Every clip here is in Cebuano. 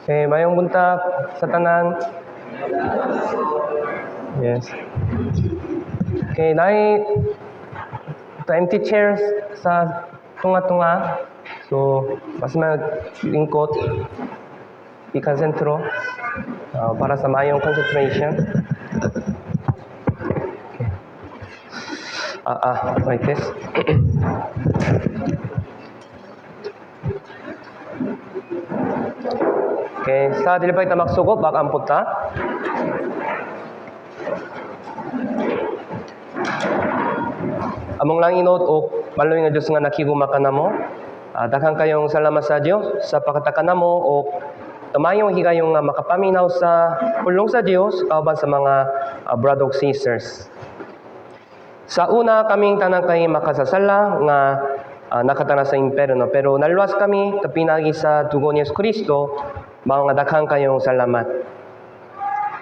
Okay, mayong buntag sa tanan. Yes. Okay, naay the empty chairs sa tunga-tunga. So, mas maglingkot ikan sentro para sa mayong concentration. Okay. Like this. Okay, sa dili pa kita magsugod, baka ang punta. Among lang inot o maloy nga Dios nga nakiguma kanamo. Daghang kayong salamat sa Dios sa pagkataka namo o tumayong higayong nga makapaminaw sa pulong sa Dios kauban sa mga brother ug sisters. Sa una kaming tanan kay makasasala nga nakatana sa impyerno, pero naluwas kami pinagi sa dugo ni Kristo, mao nga daghang kayong salamat.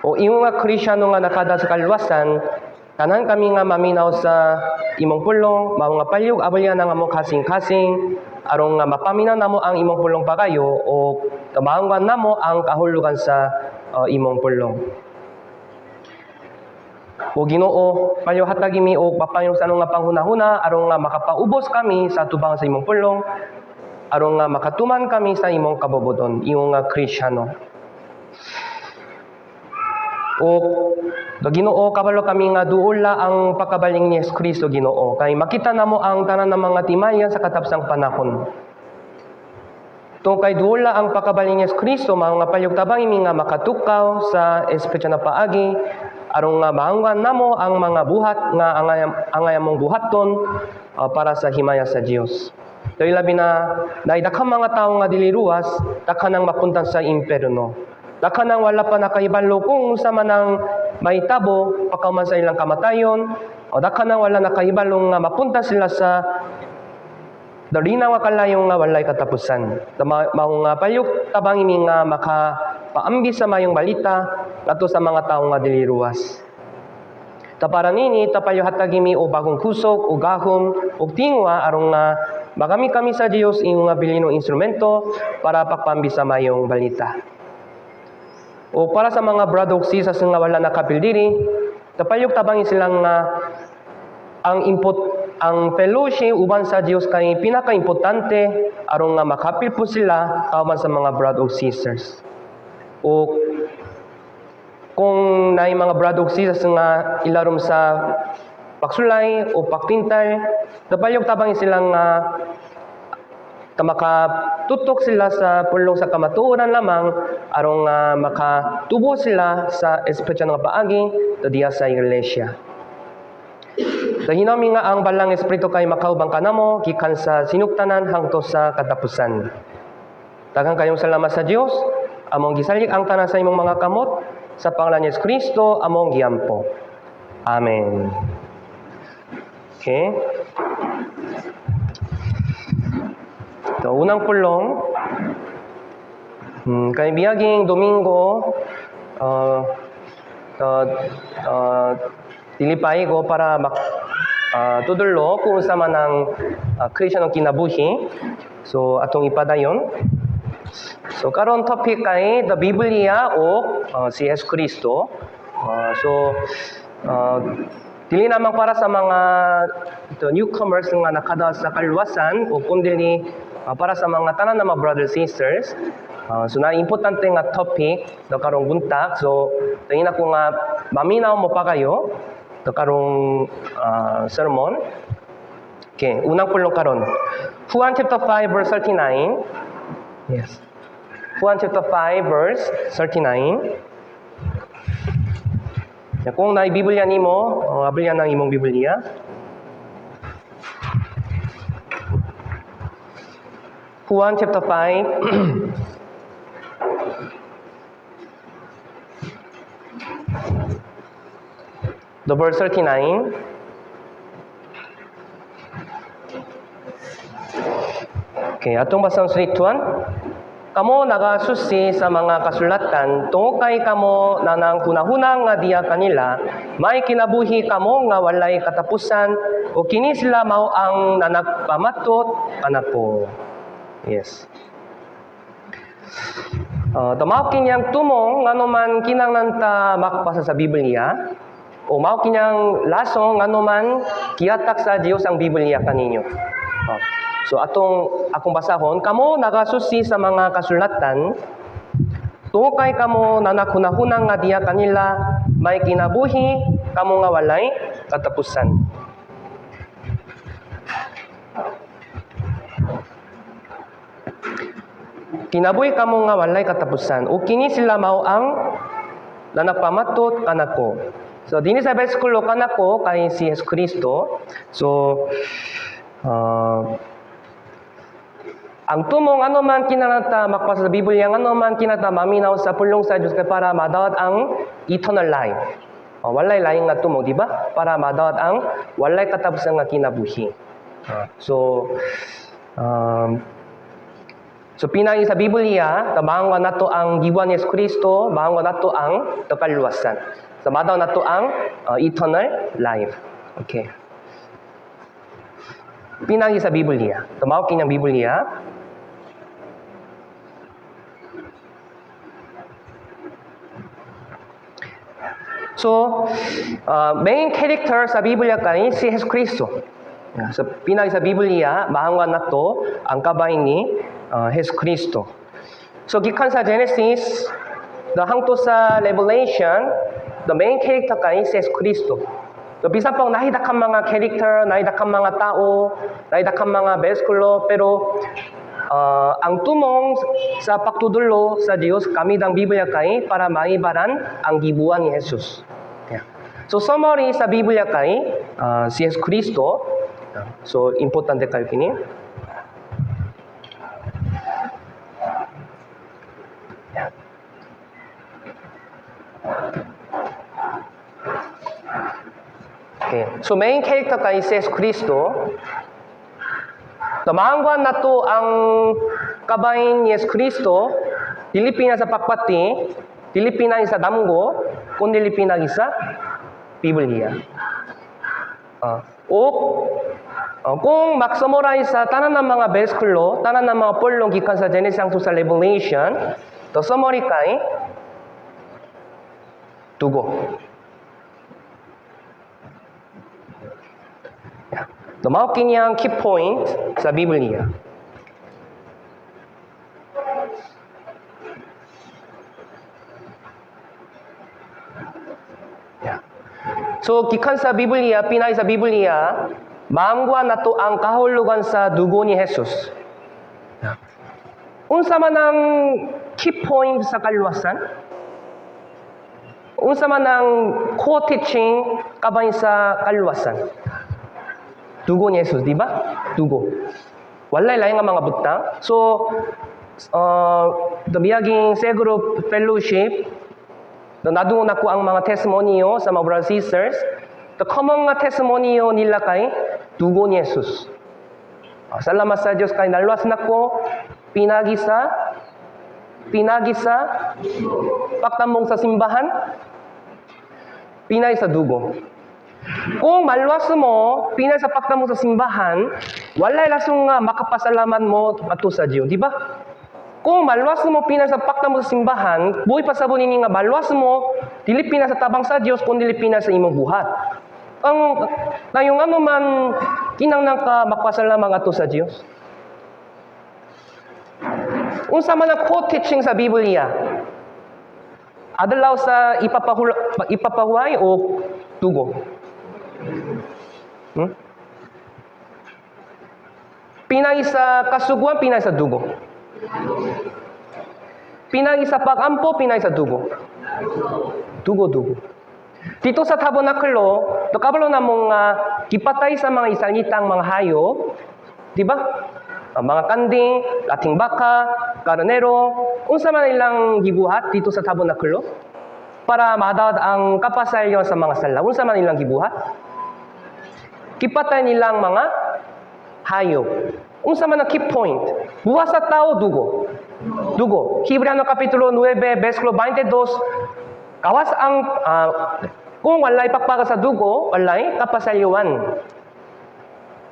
O ingon nga Kristyano nga nakada sa kaluwasan, tanan kami nga maminaw sa imong pulong, mao nga palyog abalyan ang among kasing-kasing aron nga mapaminaw namo ang imong pulong pagayo o maangwan namo ang kahulugan sa imong pulong. O Ginoo, palyog hatagi mi og mapayong sa nga panghunahuna aron nga makapaubos kami sa tubang sa imong pulong, aron nga makatuman kami sa imong kaboboton, imong nga Kristyano. O Ginoo, kabalo kami nga duula ang pagkabaling ni Jesu Kristo, Ginoo, kay makita namo ang tanan ng mga timayan sa katapsang panahon. Tungkol kay duula ang pagkabaling ni Jesu Kristo, mao nga palyog tabang imi nga makatukaw sa espesyal na paagi aron nga maangwan namo ang mga buhat nga angay mong buhaton para sa himaya sa Dios. Dahil labi na naidaghang mga tawo nga dili ruwas, daghan ang mapuntan sa impyerno. Daghan ang wala pa nakahibalo kung unsa man ang mahitabo pagkauman sa ilang kamatayon, o daghan ang wala nakahibalo nga mapunta sila sa darina nga kalayo nga walay katapusan. Mao nga palyog tabang ini nga makapaambi sa mayong balita ngadto sa mga tawo nga dili ruwas. Tapara nini tapayo hatagi mi og bagong kusog o gahom og tingwa aron nga magamit kami sa Dios ingon nga bilinong instrumento para pagpambi sa mayong balita. O para sa mga brother ug sisters nga wala nakapil diri, tapalyog tabangi silang nga ang input ang fellowship uban sa Dios kay pinakaimportante aron nga makapil po sila kauban sa mga brother ug sisters. O kung naay mga brother ug sisters nga ilarom sa pagsulay o pagtintal, tapalyog tabangi silang nga makatutok sila sa pulong sa kamatuoran lamang aron nga makatubo sila sa espesyal nga paagi diya sa iglesia. Dahinami nga ang balang espiritu kay makaubang kanamo gikan sa sinugtanan hangtod sa katapusan. Daghang kayong salamat sa Dios, among gisalig ang tanan sa imong mga kamot sa pangalan ni Jesu Kristo among giampo. Amen. Okay. So, unang pulong, kay biyaging Domingo, dili ko para tudlo kung unsa man ang Kristiyanong kinabuhi. So, atong ipadayon. So, karon topic kay the Biblia o si Jesu Kristo. So, dili namang para sa mga the newcomers nga nakada sa kaluwasan o kundili para sa mga tanan na mga brothers sisters. So na importante nga topic do karong buntag. So tingin ako nga maminaw mo pa kayo do karong sermon. Okay, unang pulong karon. Juan chapter 5 verse 39. Yes. Juan chapter 5 verse 39. Ya, kung naay Biblia nimo, ablihan ang imong Biblia. Juan chapter 5. The verse 39. Okay, atong basang sulituan. Kamo nagasusi sa mga kasulatan, tungod kay kamo nanang hunahuna nga diya kanila, may kinabuhi kamo nga walay katapusan, o kini sila mao ang nanagpamatot kanako. Yes. The mao kinyang tumong ngano man kinahanglan ta makabasa sa Biblia o mao kinyang lason ngano man gihatag sa Dios ang Biblia kaninyo. So atong akong basahon, kamo nagasusi sa mga kasulatan tungod kay kamo nanaghunahuna nga diha kanila may kinabuhi kamo nga walay katapusan. Kinabuhi kamo nga walay katapusan. O kini sila mao ang nanagpamatud kanako. So dinhi sa bersikulo, kanako kay si Jesu Kristo. So ang tumong ngano man kinahanglan ta makabasa sa Biblia, ngano man kinahanglan ta maminaw sa pulong sa Dios kay para madawat ang eternal life. Walay laing nga tumong, di ba? Para madawat ang walay katapusan nga kinabuhi. So pinaagi sa Biblia, maangkon nato ang gibuhat ni Jesu Kristo, maangkon nato ang kaluwasan. So madawat nato ang eternal life. Okay. Pinaagi sa Biblia. So mao kinyang Biblia. So, main character sa Biblia kay si Jesu Kristo. Yeah, so pinaagi sa Biblia, maangkon nato ang kabahin ni Jesu Kristo. So gikan sa Genesis, the hangtod sa Revelation, the main character kay si Jesu Kristo. So bisan pang naay daghang mga character, naay daghang mga tao, naay daghang mga bersikulo, pero ang tumong sa pagtudlo sa Dios gamit ang Biblia kay para maibaran ang gibuhat ni Jesus. Yeah. So summary sa Biblia kay si Jesu Kristo. Yeah. So importante kayo kini. Yeah. Okay. So main character kay si Jesu Kristo. So, maangkon nato ang kabahin ni Jesu Kristo, dili pinaagi sa pagpati, dili pinaagi sa damgo, kundi pinaagi sa Biblia. O kung mag-summarize sa tanan ng mga bersikulo, tanan ng mga pulong gikan sa Genesis hangtod sa Revelation, the summary kay dugo. Yeah. So, mao kini ang key point sa Biblia. Yeah. So, gikan sa Biblia, pinaagi sa Biblia, maangkon nato ang kahulugan sa dugo ni Jesus. Yeah. Unsa man ang key point sa kaluwasan? Unsa man ang core teaching kabahin sa kaluwasan? Dugo ni Jesus, di ba? Dugo. Walay lain nga mga butang. So, the miaging cell group fellowship, the nadungog nako ang mga testimonyo sa mga brothers and sisters, the common nga testimonyo nila kay dugo ni Jesus. Salamat sa Diyos kay naluwas nako pinaagi sa pagtambong sa simbahan, pinaagi sa dugo. Kung maluwas mo, pinaagi sa pagtambong sa simbahan, walay lason nga makapasalamat mo ato sa Dios, di ba? Kung maluwas mo pinaagi sa pagtambong sa simbahan, buhi pasabot nini nga maluwas mo, dili pinaagi sa tabang sa Dios, kundi dili pinaagi sa imong buhat. Ang ngayong ano man kinahanglan ka makapasalamat ato sa Dios. Unsa man ang core teaching sa Biblia? Adlaw sa ipapahuway o dugo? Pinaagi sa kasuguan, pinaagi sa dugo. Pinaagi sa pag-ampo, pinaagi sa dugo. Dugo, dugo. Dito sa tabernakulo, to kabalo na mga gipatay sa mga Israelitang mga hayop, di ba? Ang mga kanding, lating baka, karnero, unsa man ilang gibuhat dito sa tabernakulo? Para madawat ang kapasaylo sa mga sala. Unsa man ilang gibuhat? Gipatay nilang mga hayop. Unsa man ang key point? Buhat sa tao, dugo. Dugo. Hebreano Kapitulo 9, versikulo 22, gawas ang, kung walay pakpaka sa dugo, walay kapasayloan.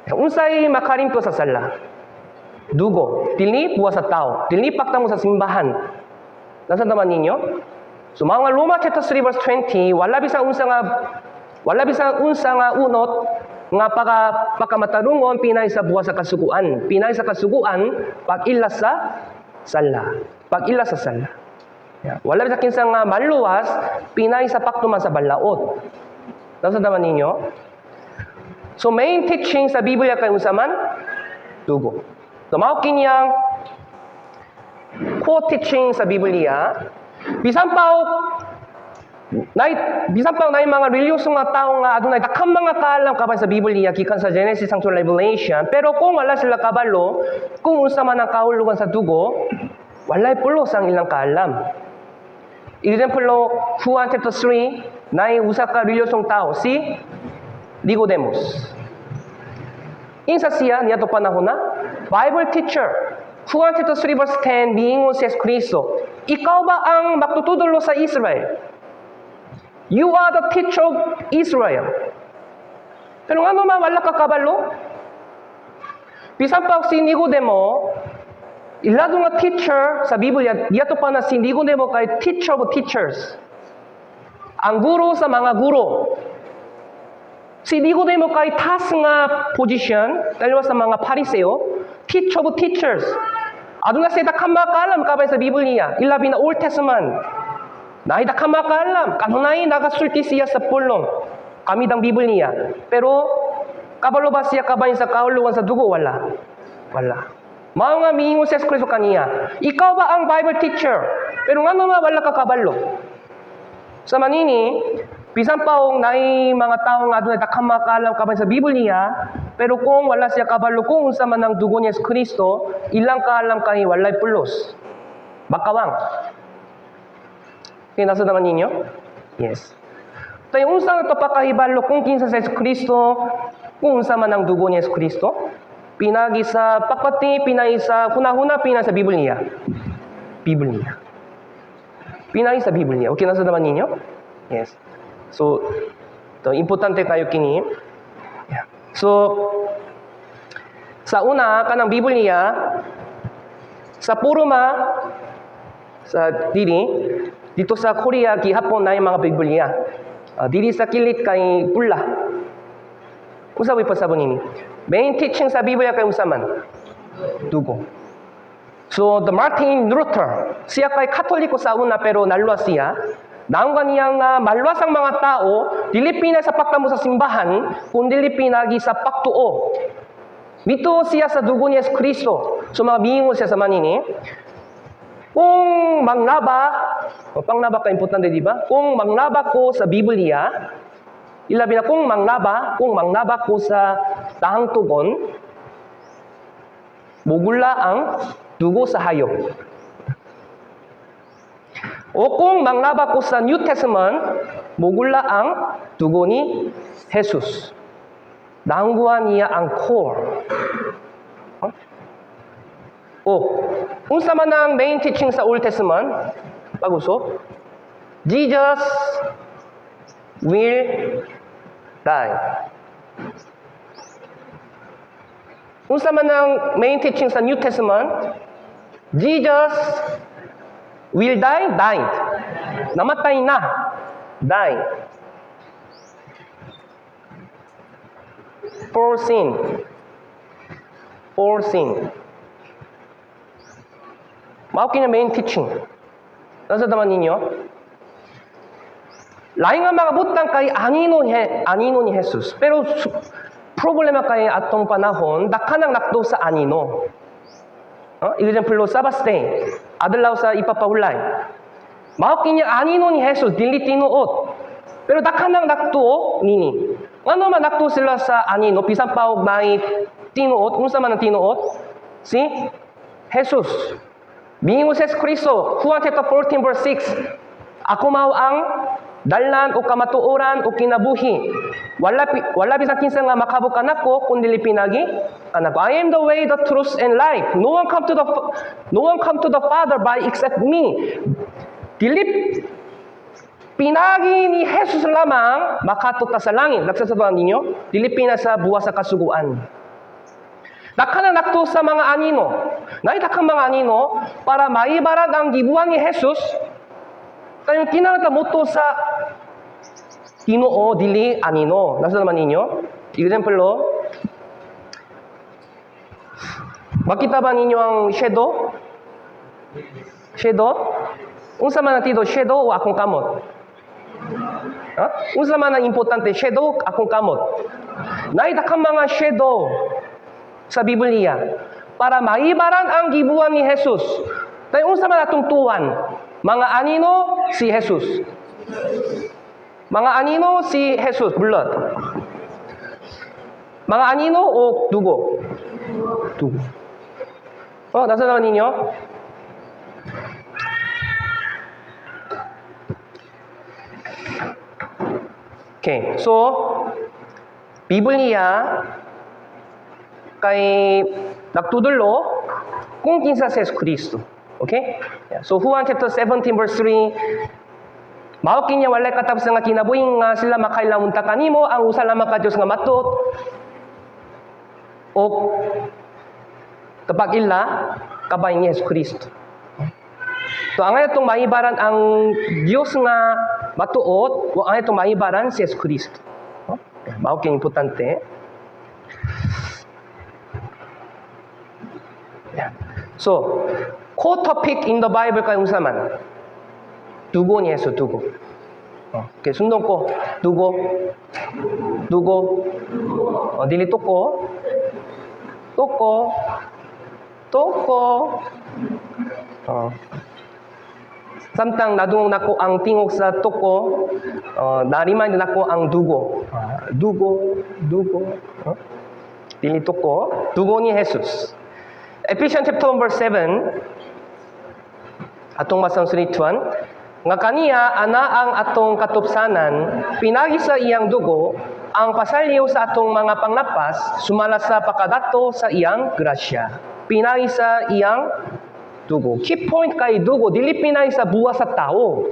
Unsay makalimpyo sa sala? Dugo. Dili buhat sa tao. Dili pagtambong sa simbahan. Nasabtan ninyo? So mga Roma chapter 3 verse 20, wala bisan unsa nga unot nga pagka pagkamatarungon pinay sa buhat sa kasuguan. Pinay sa kasuguan pag-ila sa sala. Pag-ila sa sala. Yeah. Wala bisan kinsa nga maluwas pinay sa pagtuman sa balaod. Nasabtan ninyo? So main teaching sa Biblia kay unsa man? Dugo. So mao kini ang core teaching sa Biblia. Bisan pa naay mga relihiyoso nga tao nga adunay daghang mga kaalam kaban sa Biblia gikan sa Genesis hangtod Revelation, pero kung wala sila kabalo kung unsa man ang kahulugan sa dugo, walay pulos ang ilang kaalam. Example, Juan chapter 3, naay usa ka relihiyosong tao, si Nicodemus. Insa siya niadto panahon na? Bible teacher. Juan chapter 3 verse 10, miingon si Kristo, "Ikaw ba ang magtutudlo sa Israel? You are the teacher of Israel. Pero ngano man wala ka kabalo?" Bisan pa si Nicodemo, ilado nga teacher sa Biblia, niadto pa na si Nicodemo kay teacher of teachers. Ang guro sa mga guro. Si Nicodemo kay taas nga position, dalawa sa mga Pariseo, teacher of teachers. Aduna siya daghang makaalam kabay sa Biblia, ilabi na Old Testament. Naay daghang makaalam, kanunay nagasulti siya sa pulong. Gamit ang Biblia. Pero kabalo ba siya kabay sa kahulugan sa dugo? Wala. Wala. Mao nga miingon si Kristo kaniya, "Ikaw ba ang Bible teacher? Pero ngano nga wala ka kabalo?" Sa manini, bisan pa og naay mga tao nga adunay daghang makaalam kabay sa Biblia, pero kung wala siya kabalo kung unsa man ang dugo ni Yesu Kristo, ilang kaalam kay walay pulos. Makawang. Okay, nasabtan ninyo? Yes. Tayo unsa nga to pakahibalo kung kinsa sa Yesu Kristo, kung unsa man ang dugo ni Yesu Kristo? Pinagi sa pagpati, pinagi sa hunahuna, pinagi sa Biblia. Biblia. Pinagi sa Biblia. Okay, nasabtan ninyo? Yes. So, to importante kayo kini. Yeah. So, sa una, kanang Biblia, sa puruma, sa diri, dito sa Korea, gihapon na yung mga Biblia. Diri sa kilid kay pula. Unsa way pasabot nini? Main teaching sa Biblia kay unsa man? Dugo. So, the Martin Luther, siya kay Katoliko sa una pero naluwas siya. Naunggan niya nga maluwas ang mga tao, dili pinay sa pagtamo sa simbahan, kundi pinagi sa pagtuo. Mituo siya sa dugo ni Yesu Kristo. So mga miingon siya sa manini, kung manglaba, o panglaba ka importante, di ba? Kung manglaba ko sa Biblia, ilabi na kung manglaba ko sa Dahang Tugon, mogula ang dugo sa hayop. O kung manglaba ko sa New Testament, mogula ang dugo ni Jesus. Naangguan niya ang core. Huh? O, unsa man ang main teaching sa Old Testament? Pag-usop. Jesus will die. Unsa man ang main teaching sa New Testament? Jesus will die, died. Namatay na. Die. For sin. For sin. Mao kini main teaching. Nasabtan ninyo? Lain nga mga butang kay anino ni Jesus. Pero problema kay atong panahon, daghan ang nagtuo sa anino. Oh, example, Sabbath day, adlaw sa ipapahulay. Mao kini anino ni Jesus, dili tinuod. Pero daghan ang nagtuo nini. Ngano man nagtuo sila sa anino, bisan pa og may tinuod, unsa man ang tinuod? Si Jesus. Miingon si Kristo, Juan chapter 14 verse 6. "Ako mao ang dalan o kamatuoran o kinabuhi. Wala bisan kinsa nga makabot kanako kun dili pinagi kanako. I am the way, the truth and life. No one come to the Father by except me." Dili pinagi ni Jesus lamang makaadto ta sa langit. Nagsasabaan ninyo? Dili pina sa buhat sa kasuguan. Daghan ang nagtuo sa mga anino. Naay daghang mga anino para maibaran ang gibuhat ni Jesus. Kaya kinahanglan motuo sa Ginoo, dili anino. Nasabtan ninyo? Example, makita ba ninyo ang shadow? Shadow? Unsa man ang tido, shadow o akong kamot? Ha? Unsa man ang importante, shadow, akong kamot? Naay daghang mga shadow sa Biblia para maibaran ang gibuhat ni Jesus. Tayo, unsa man atong tuan? Mga anino, si Jesus. Mga anino, si Jesus, blood. Mga anino o dugo? Dugo. Oh, nasabtan ninyo? Okay, so Biblia kay nagtudlo kung kinsa si Jesus Kristo. Okay? Yeah. So Juan chapter 17 verse 3, "Mao kini walay katapusan nga kinabuhi, nga sila makaila unta kanimo, ang usa lamang ka Dios nga matuod, o kapag ila kabay ni Jesus Kristo." So ang itong maibaran ang Dios nga matuod o ang itong maibaran si Jesus Kristo. Oh? Mao kini importante. Yeah. So, core topic in the Bible kay unsa man? Dugo ni Jesus, dugo. Oh, okay, sundon ko. Dugo. Dugo. Oh, dili tuko. Tuko. Tuko. Oh. Samtang nadungog nako ang tingog sa tuko, na-remind nako ang dugo. Ah, dugo, dugo. Oh? Dili tuko, dugo ni Jesus. Ephesians chapter 1 verse 7, atong basang sunituan, nga kaniya ana ang atong katupsanan, pinagi sa iyang dugo, ang pasaliw sa atong mga panglapas, sumala sa pakadato sa iyang grasya. Pinagi sa iyang dugo. Key point kay dugo, dili pinagi sa buhat sa tao.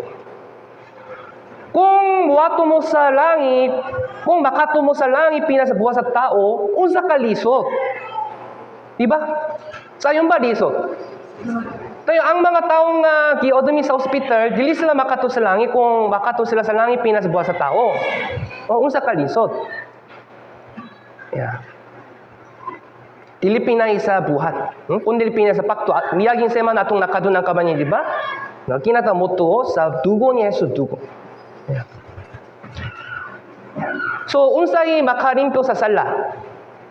Kung muadto mo sa langit, kung makaadto mo sa langit pinagi sa buhat sa tao, unsa ka lisod? Diba? Sayon ba lisod? Kaya ang mga taong gi-admit sa hospital, dili sila makaadto sa langit kung makaadto sila sa langit pinagi sa buhat sa tao. O unsa ka lisod? Yeah. Dili pinagi sa buhat. Kung dili pinagi sa pakto, at miaging semana atong nakadunang kabanyi, di ba? Nga kinata motuo sa dugo ni Jesus, dugo. Yeah. So, unsay makalimpyo sa sala?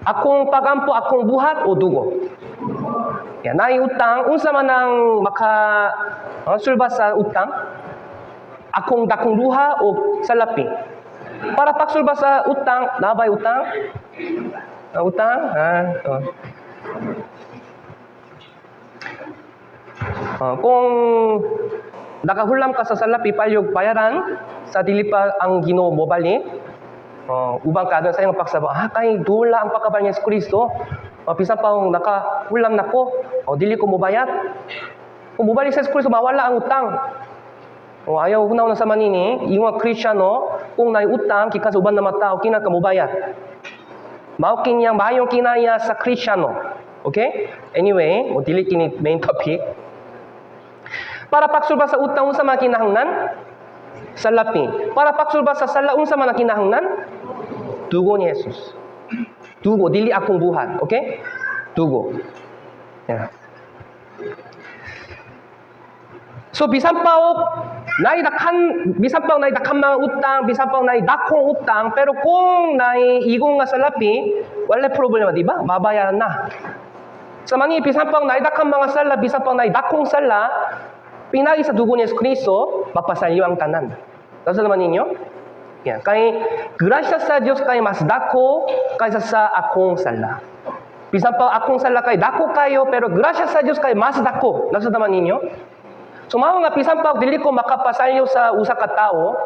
Akong pagampo, akong buhat o dugo? Yeah, naay utang, unsa man ang maka sulba sa utang? Akong dakong luha o salapi? Para pagsulba sa utang, naa bay utang? Ah, utang? Ah, oh. Oh, kung nakahulam ka sa salapi, palihog bayaran sa dili pa ang Ginoo mobalik. Oh, ubang ka sa imong pagsabot, ah, kay dula ang pagkabal ni Yesu Kristo. Oh, bisan pa ang nakahulam nako, oh, dili ko mobayad. Kung mobalik sa Yesu Kristo, mawala ang utang. Oh, ayaw hunaw na sa manini, ingon Kristiyano, kung naay utang gikan sa uban na mga tao, kinahanglan ka mobayad. Mao kiniyang mayong kinaya sa Kristiyano. Okay? Anyway, mo dili kini main topic. Para pagsulba sa utang, unsa man kinahanglan? Salapi. Para pagsulba sa sala, unsa man ang kinahanglan? Dugo ni Jesus. Dugo, dili akong buhat. Okay? Dugo. Yeah. So bisan pa og naay dakhan, bisan pa og naay dakhan mga utang, bisan pa og naay dakong utang, pero kung naay igong nga salapi, wala problema, di ba? Mabayaran na. Sa mga bisan pa og naay dakhan mga sala, bisan pa og naay dakong sala, pinagi sa dugo ni Yesu Kristo, mapasalyo ang tanan. Nasabtan ninyo? Yan. Kay grasya sa Dios kay mas dako kaysa sa akong sala. Bisan pa akong sala kay dako kayo, pero grasya sa Dios kay mas dako. Nasabtan ninyo? So mao nga bisan pa dili ko makapasalyo sa usa ka tawo,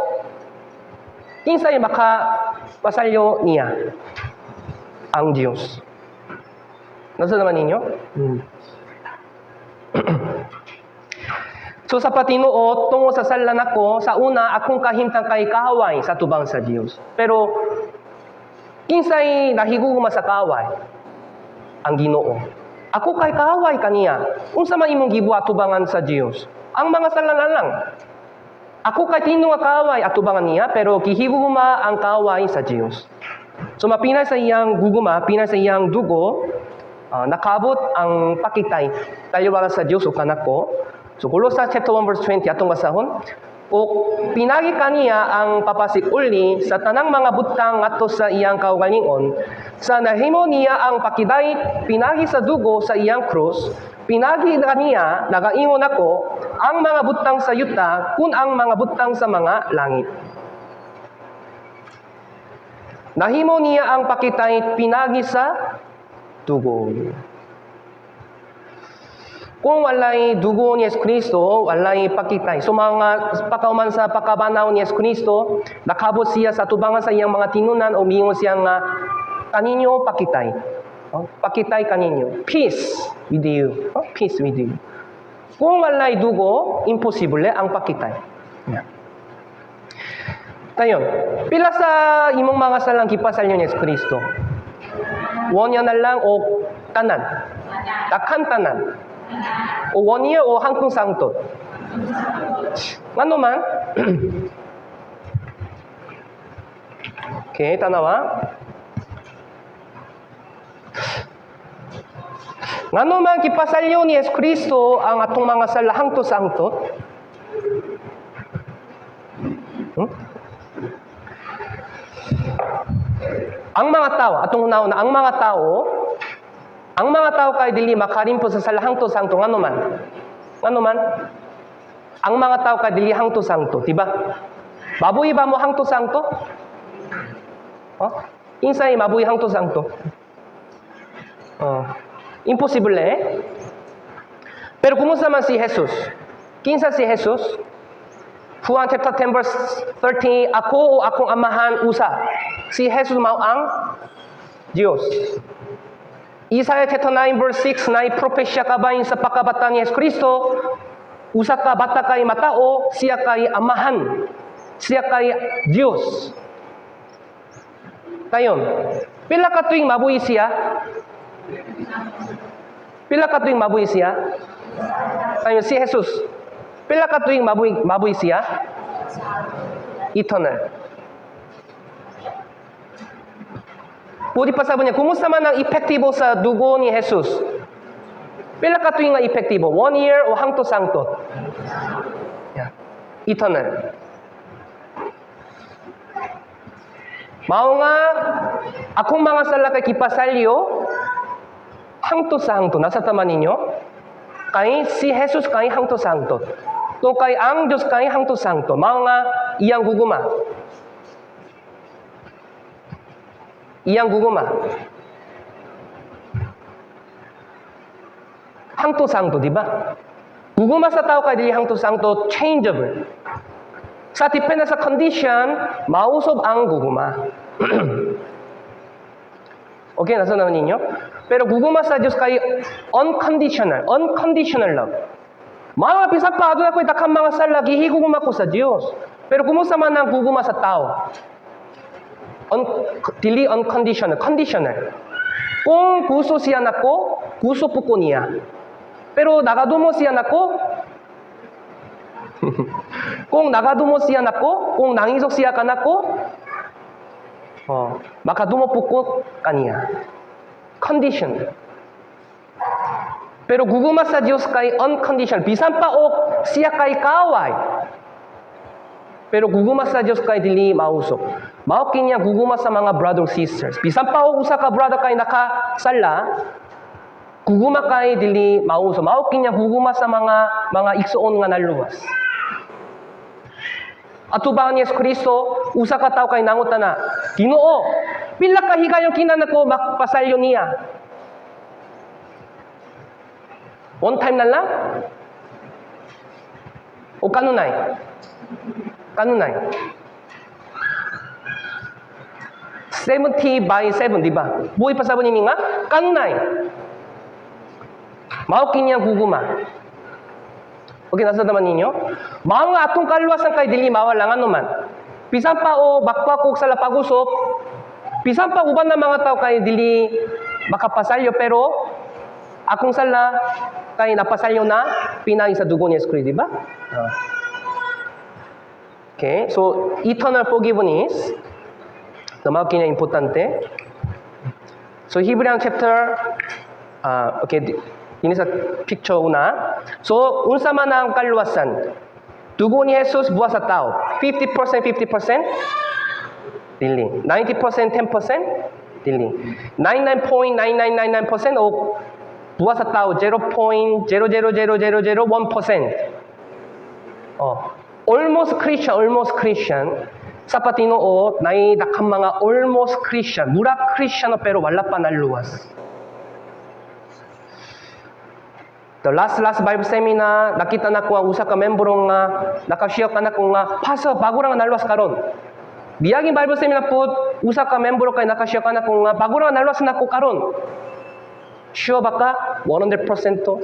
kinsay makapasalyo niya? Ang Dios. Nasabtan ninyo? So sa patinuot, tungod sa sala nako, sa una akong kahimtang kay kaaway sa tubang sa Dios. Pero kinsay nahigugma sa kaaway? Ang Ginoo. Ako kay kaaway kaniya. Unsa man imong gibuhat tubangan sa Dios? Ang mga sala lang. Ako kay tinuod nga kaaway atubangan niya, pero gihigugma ang kaaway sa Dios. So mapinay sa iyang gugma, pinay sa iyang dugo, nakaabot ang pakitay taliwala sa Dios ug kanako. So Colossians chapter 1 verse 20 atong basahon. O pinagi kaniya ang papasig-uli sa tanang mga butang ngadto sa iyang kaugalingon, sa nahimo niya ang pakidait pinagi sa dugo sa iyang krus. Pinagi kaniya, nagaingon ako, ang mga butang sa yuta kun ang mga butang sa mga langit. Nahimo niya ang pakitay pinagi sa dugo. Kung walay dugo ni Yesu Kristo, walay pakitay. So mga pakauman sa pagkabanaw ni Yesu Kristo, nakabot siya sa tubangan sa iyang mga tinunan o miingon siya nga, "Kaninyo pakitay." Oh, pakitay kaninyo. Peace with you. Oh, peace with you. Kung walay dugo, imposible ang pakitay. Yeah. Tayon, pila sa imong mga salang gipasalyo ni Yesu Kristo? One year na lang o tanan? Dakhan tanan. O one year o hangtong sa hangtod? Ngano man? Okay, tanawa. Ngano man gipasalyo ni Yesu Kristo ang atong mga sala hangtod sa hangtod? Ang mga tao, atong hunahon na ang mga tao kay dili makarimpo sa sala hangtod sa hangtod. Ngano man? Ngano man? Ang mga tao kay dili hangtod sa hangtod, di ba? Mabuhi ba mo hangtod sa hangtod? Oh? Kinsay mabuhi hangtod sa hangtod? Oh. Imposible eh. Pero kumusta man si Jesus? Kinsa si Jesus? Juan chapter 10 verse 13, "Ako ug akong Amahan usa." Si Jesus mao ang Dios. Isaiah chapter 9 verse 6, naay propesya kabahin sa pagkabata ni Jesu Kristo, usa ka bata kay matao, siya kay Amahan. Siya kay Dios. Kayon, pila ka tuig mabuhi siya? Pila ka tuig mabuhi siya? Kayon, si Jesus. Pila ka tuig mabuhi siya? Eternal. Buti pa sabi niya, kumusta man ang epektibo sa dugo ni Jesus? Pila ka tuig nga epektibo? One year o hangtod sa hangtod? Yeah. Eternal. Mao nga, akong mga sala kay gipasalyo, hangtod sa hangtod. Nasa tama ninyo? Kay si Jesus kay hangtod sa hangtod. To kay ang Diyos kay hangtod sa hangtod. Mao nga iyang gugma. Iyang gugma. Hangtod sa hangtod, di ba? Gugma sa tao kay dili hangtod sa hangtod, changeable. Sa depende sa condition, mausob ang gugma. Okay, nasa naman ninyo? Pero gugma sa Diyos kay unconditional, unconditional love. Mga bisan pa, aduna ko'y daghang mga sala, gihigugma ko sa Diyos. Pero kumusta man ang gugma sa tao? Dili unconditional, conditional. Kung gusto siya nako, gusto po ko niya. Pero nagadumo siya nako, kung nagadumo siya nako, kung nangisog siya kanako, makadumo po ko kaniya. Condition. Pero gugma sa Diyos kay unconditional. Bisan pa og siya kay kaway. Pero gugma sa Diyos kay dili mausok. Mao kini ang gugma sa mga brother sisters. Bisan pa og usa ka brother kay nakasala, gugma kay dili mausok. Mao kini ang gugma sa mga igsuon nga naluwas. Atubang ni Yesu Kristo, usa ka tawo kay nangutana, "Ginoo, pila ka higayon kinahanglan ko magpasalyo niya? One time na lang? O kanunay? Kanunay?" 70 by 7, di ba? Buhi pa sa ninyo nga? Kanunay. Mao kini ang gugma. Okay, nasa naman ninyo? Mao nga atong kaluwasan kay dili mawala nga man. Bisan pa o bakwa kog sa lapagusop, bisan pa uban na mga tao kay dili makapasalyo, pero Akong sala kay napasalyo na pinaagi sa dugo ni Yesu Kristo, di ba? Ah. Okay, so eternal forgiveness. So mao kini importante. So Hebrean chapter okay, ini sa picture una. So unsa man ang kaluwasan? Dugo ni Jesus buwas sa tao. 50%, 50%? Dili. 90%, 10%? Dili. 99.9999% o buwas sa tao 0.000001%. Oh. Almost Christian, almost Christian. Sa patinuod, naay daghang mga almost Christian, mura Christian pero wala pa naluwas. The last last Bible seminar, nakita nako ang usa ka membro nga naka-share kanako nga, "Pastor, bago ra nga naluwas karon." Miaging Bible seminar pod, usa ka membro kay naka-share kanako nga, "Bago ra nga naluwas nako karon." Sure ba ka? 100%?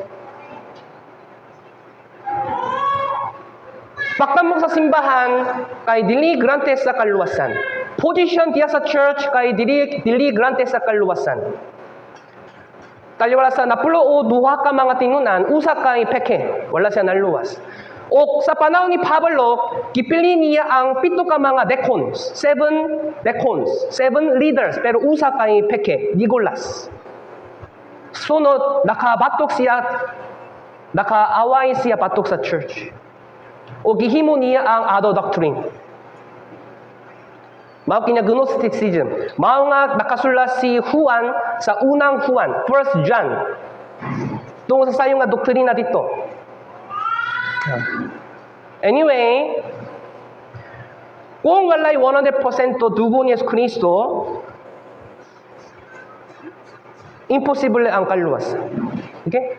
Pagtamok sa simbahan, kay dili grante sa kaluwasan. Position diya sa church, kay dili grante sa kaluwasan. Taliwala sa napulo o duha ka mga tinunan, usa kay peke, wala siya naluwas. O sa panahon ni Pablo, gipili niya ang pito ka mga deacons, seven deacons, seven leaders, pero usa kay peke, Nicolas. Sunod, nakabatok siya, nakaaway siya batok sa church. O gihimo niya ang other doctrine. Mao kini Gnosticism. Mao nga nakasulat si Juan sa Unang Juan, First John. Tungkol sa sayo nga doktrina dito. Anyway, kung walay 100% dugo ni Yesu Kristo, imposible ang kaluwas. Okay?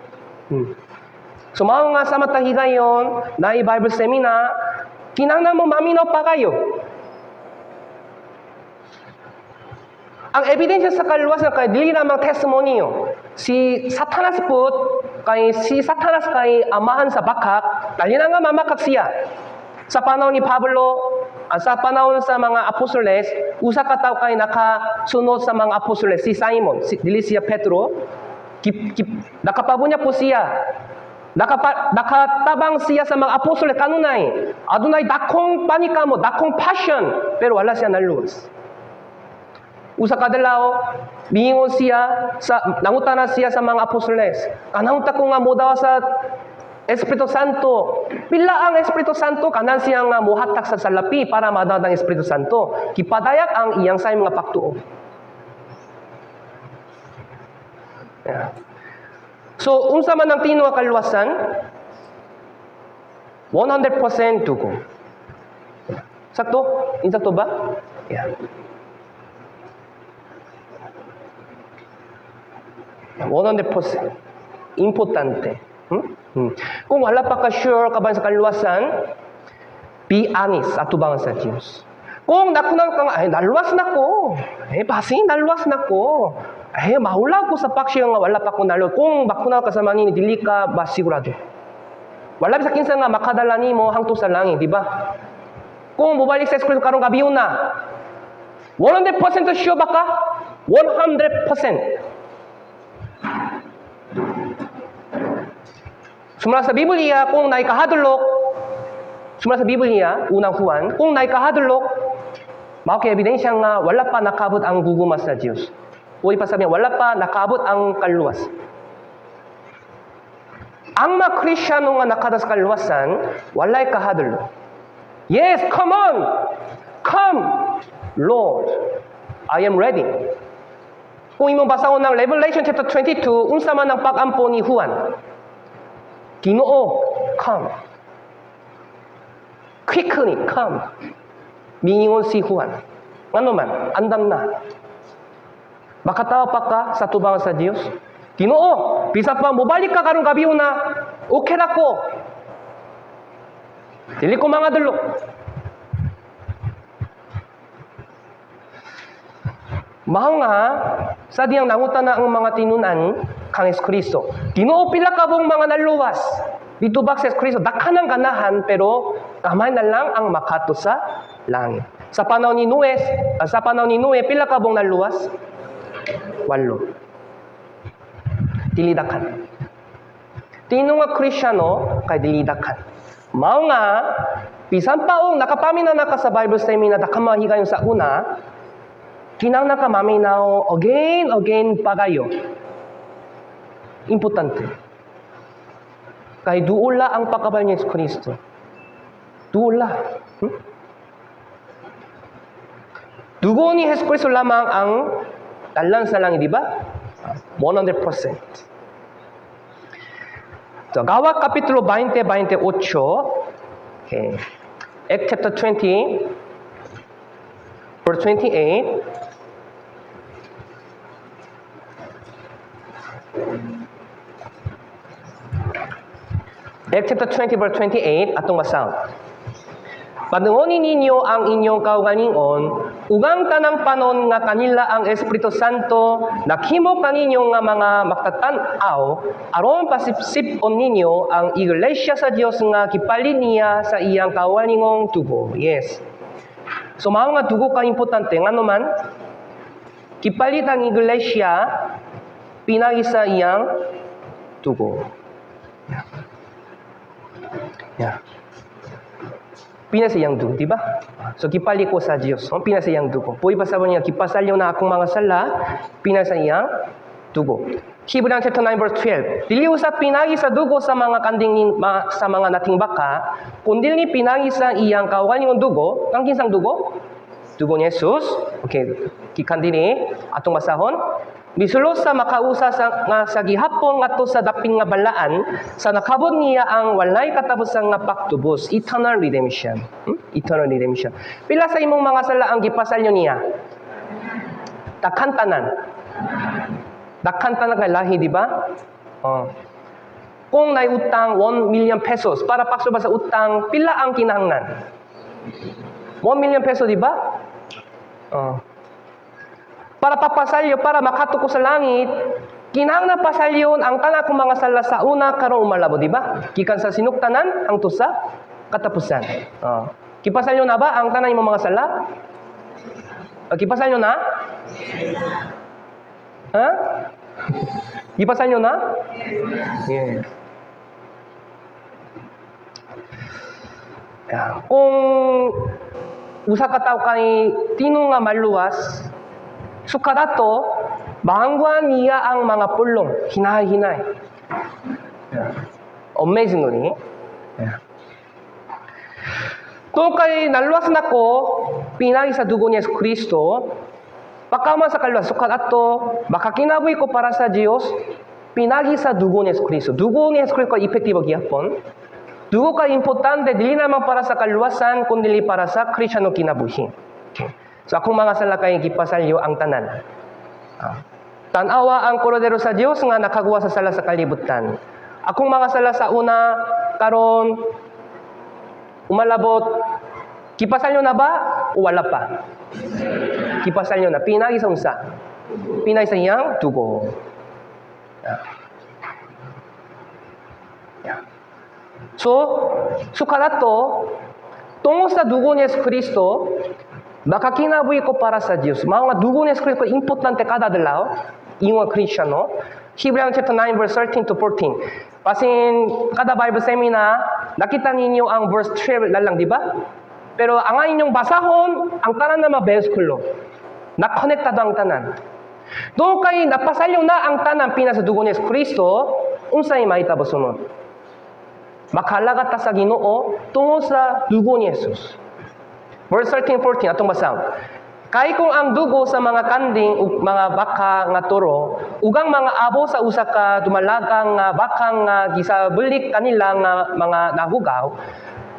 So mao nga sa matag higayon, na Bible seminar, kinahanglan mo maminaw pa kayo. Ang ebidensya sa kaluwasan kay dili lamang testimonyo. Si Satanas pud kay si Satanas kay amahan sa bakak, dali na nga mamakak siya. Sa panahon ni Pablo, sa panahon sa mga apostoles, usa ka tawo kay nakasunod sa mga apostoles, si Simon, dili siya Pedro. Kip, kip, nakapabunya po siya. Nakatabang siya sa mga apostoles kanunay. Adunay dakong panikamo, dakong passion, pero wala siya naluwas. Usa ka adlaw, miingon siya sa nangutana siya sa mga apostoles. "Kanang ko nga modawa sa Espiritu Santo. Pila ang Espiritu Santo?" Kanan siya nga mohatak sa salapi para madawat ang Espiritu Santo. Gipadayak ang iyang say mga pagtuo. Yeah. So, unsa man ang tinuod kaluwasan? 100% dugo. Sakto? Insakto ba? Yeah. 100%. Importante. Hmm? Kung wala pa ka sure kaban sa kaluwasan, be honest atubangan sa Diyos. Kung nakunan ka nga, "Ay, naluwas na ko. Eh, basin, naluwas na ko. Ay, mahulaw ko sa paksyo nga wala pa ko naluwas." Kung makunaw ka sa manini, dili ka ba sigurado. Wala bisa kinsa nga makadala nimo hangtod sa langit, di ba? Kung mobalik sa Kristo karong gabi na, 100% sure ba ka? 100%. Sumala sa Biblia, kung naikahadlok, sumala sa Biblia, Unang Juan, kung naikahadlok, mao kay ebidensya nga wala pa nakabot ang gugma sa Dios. O ipasabi, wala pa nakabot ang kaluwas. Ang mga Kristyano nga nakadas kaluwasan, walay kahadlok. Yes, come on! Come, Lord. I am ready. Kung imong basahon ng Revelation chapter 22, unsa man ang pag-ampo ni Juan? "Ginoo, come. Quickly, come." Miingon si Juan. Ngano man, andam na. Makatawa pa ka sa tubangan sa Dios? "Ginoo, bisa pa mobalik ka karong gabi una, okay ra ko. Dili ko mangadlok." Mao nga sa diyang nangutana ang mga tinunan kang Yesu Kristo. "Ginoo, pila ka buong mga naluwas?" Ditubag si Yesu Kristo, "Daghan ang ganahan pero kamay na lang ang makato sa langit." Sa panahon ni Noe, pila ka buong naluwas? 8. Dili dakhan. Tinuod nga Kristyano kay dili dakhan. Mao nga bisan pa og nakapaminaw na ka sa Bible seminar, dakhan mga higayon sa una, kinahanglan ka maminaw again, again pagayo. Importante. Kay duol ang pagkabal ni Yesu Kristo. Duol. Dugo ni Hesus Kristo lamang ang dalan sa langit, di ba? 100%. So, Gawa Kapitulo 20, 28. Okay. Act chapter 20, verse 28. Act chapter 20, verse 28, atong basahon. "Padungoni ninyo ang inyong kaugalingon, ug ang tanang panon nga kanila ang Espiritu Santo naghimo kaninyo nga mga magtatan-aw, aron pasipsipon ninyo ang iglesia sa Dios nga gipalit niya sa iyang kaugalingong dugo." Yes. So mao nga dugo ka importante, ngano man gipalit ang iglesia pinagi sa iyang dugo. Yeah. Pinagi sa iyang dugo, di ba? So gipalit ko sa Dios, oh, pinagi sa iyang dugo. Buhi pa sa niya, gipasalyo na akong mga sala, pinagi sa iyang dugo. Hebrews chapter 9 verse 12. "Dili usab pinagi sa dugo sa mga kanding sa mga nating baka, kundi ni pinagi sa iyang kaugalingong dugo." Ang kinsang dugo? Dugo ni Jesus. Okay, gikan dini atong basahon. "Misulos sa makausa sa, nga sa gihapon ngadto sa dapin nga balaan sa nakabot niya ang walay katapusan nga pagtubos," eternal redemption. Eternal redemption. Pila sa imong mga sala ang gipasalyo niya? Dakhan tanan. Dakhan tanan kay lahi, di ba? Oh. Kung naay utang 1 million pesos para paksuba sa utang, pila ang kinahanglan? 1 million peso, di ba? Oh. Para papasalyo, para makaadto ko sa langit, kinahanglan pasalyon ang tanan kong mga sala sa una, karon, umalabot, di ba? Gikan sa sinugtanan hangtod sa katapusan. Oh. Gipasalyo na ba ang tanan imong mga sala? Oh, gipasalyo na? Ha? Gipasalyo na? Yes. Yeah. Kung usa ka tawo kay tinuod nga maluwas, sukad ato, maangguan niya ang mga pulong, hinay-hinay. Yeah. Amazingly. Yeah. Tungod kay naluwas nako, pinagi sa dugo ni Yesu Kristo, pagkahuman sa kaluwas, sukad ato, makakinabuhi ko para sa Dios, pinagi sa dugo ni Yesu Kristo. Dugo ni Yesu Kristo epektibo gihapon. Dugo ka importante, dili naman para sa kaluwasan, kundi para sa Kristiyano kinabuhi. Okay. So akong mga sala kay gipasalyo ang tanan. Ah. Tan-awa ang kordero sa Dios nga nakaguwa sa sala sa kalibutan. Akong mga sala sa una, karon, umalabot, gipasalyo na ba o wala pa? Gipasalyo na. Pinagi sa unsa? Pinagi sa iyang dugo. Yeah. So, sukad ato, tungod sa dugo ni Yesu Kristo, makakinabuhi ko para sa Dios. Mao nga dugo ni Yesu Kristo importante kada adlaw, ingon Kristiyano. Hebrews chapter 9 verse 13 to 14. Basin kada Bible seminar, nakita ninyo ang verse 12 lang, di ba? Pero ang inyong basahon, ang tanan na mga bersikulo. Nakonektado ang tanan. Tungod kay napasalyo na ang tanan pinagi sa dugo ni Yesu Kristo, unsay mahitabo sunod? Makaalagad ta sa Ginoo tungod sa dugo ni Jesus. Verse 13, 14, atong basahon. "Kay kung ang dugo sa mga kanding ug mga baka nga toro ug ang mga abo sa usa ka dumalagang nga bakang nga gisabulik kanila nga mga nahugaw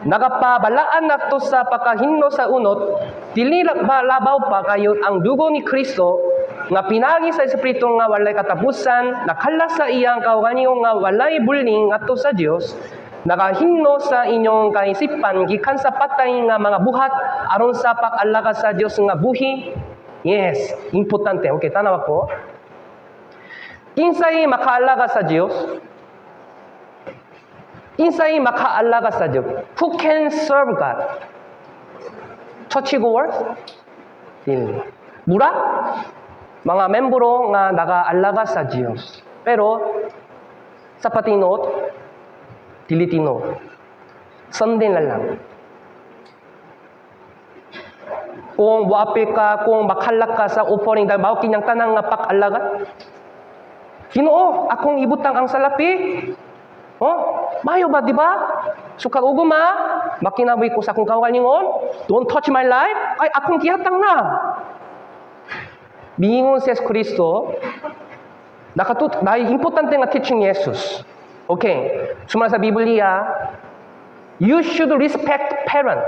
nagapabalaan ngadto sa pagkahinlo sa unot, dili ba labaw pa kayo ang dugo ni Kristo nga pinagi sa Espiritu nga walay katapusan, nakalas sa iyang kaugalingon nga walay buling ngadto sa Dios, nagahinlo sa inyong kaisipan gikan sa patay nga mga buhat aron sa pag-alagad sa Dios nga buhi?" Yes, importante. Okay, tanawa ko. Kinsay makaalagad sa Dios? Kinsay makaalagad sa Dios? Who can serve God? Churchgoers? Dili. Mura? Mga membro nga nagaalagad sa Dios. Pero sa patinuot, dili tinuod. Sunday na lang. Kung moapil ka, kung makalak ka sa offering, dahil mao kinyang tanang nga pag-alagad. Ginoo, akong ibutang ang salapi. Oh, mayo ba, di ba? Sukag ugma, makinabuhi ko sa akong kaugalingon, "Don't touch my life," ay akong gihatang na. Miingon si Yesu Kristo, nakatut, na importante nga teaching ni Jesus. Okay, sumala sa Biblia, you should respect parent.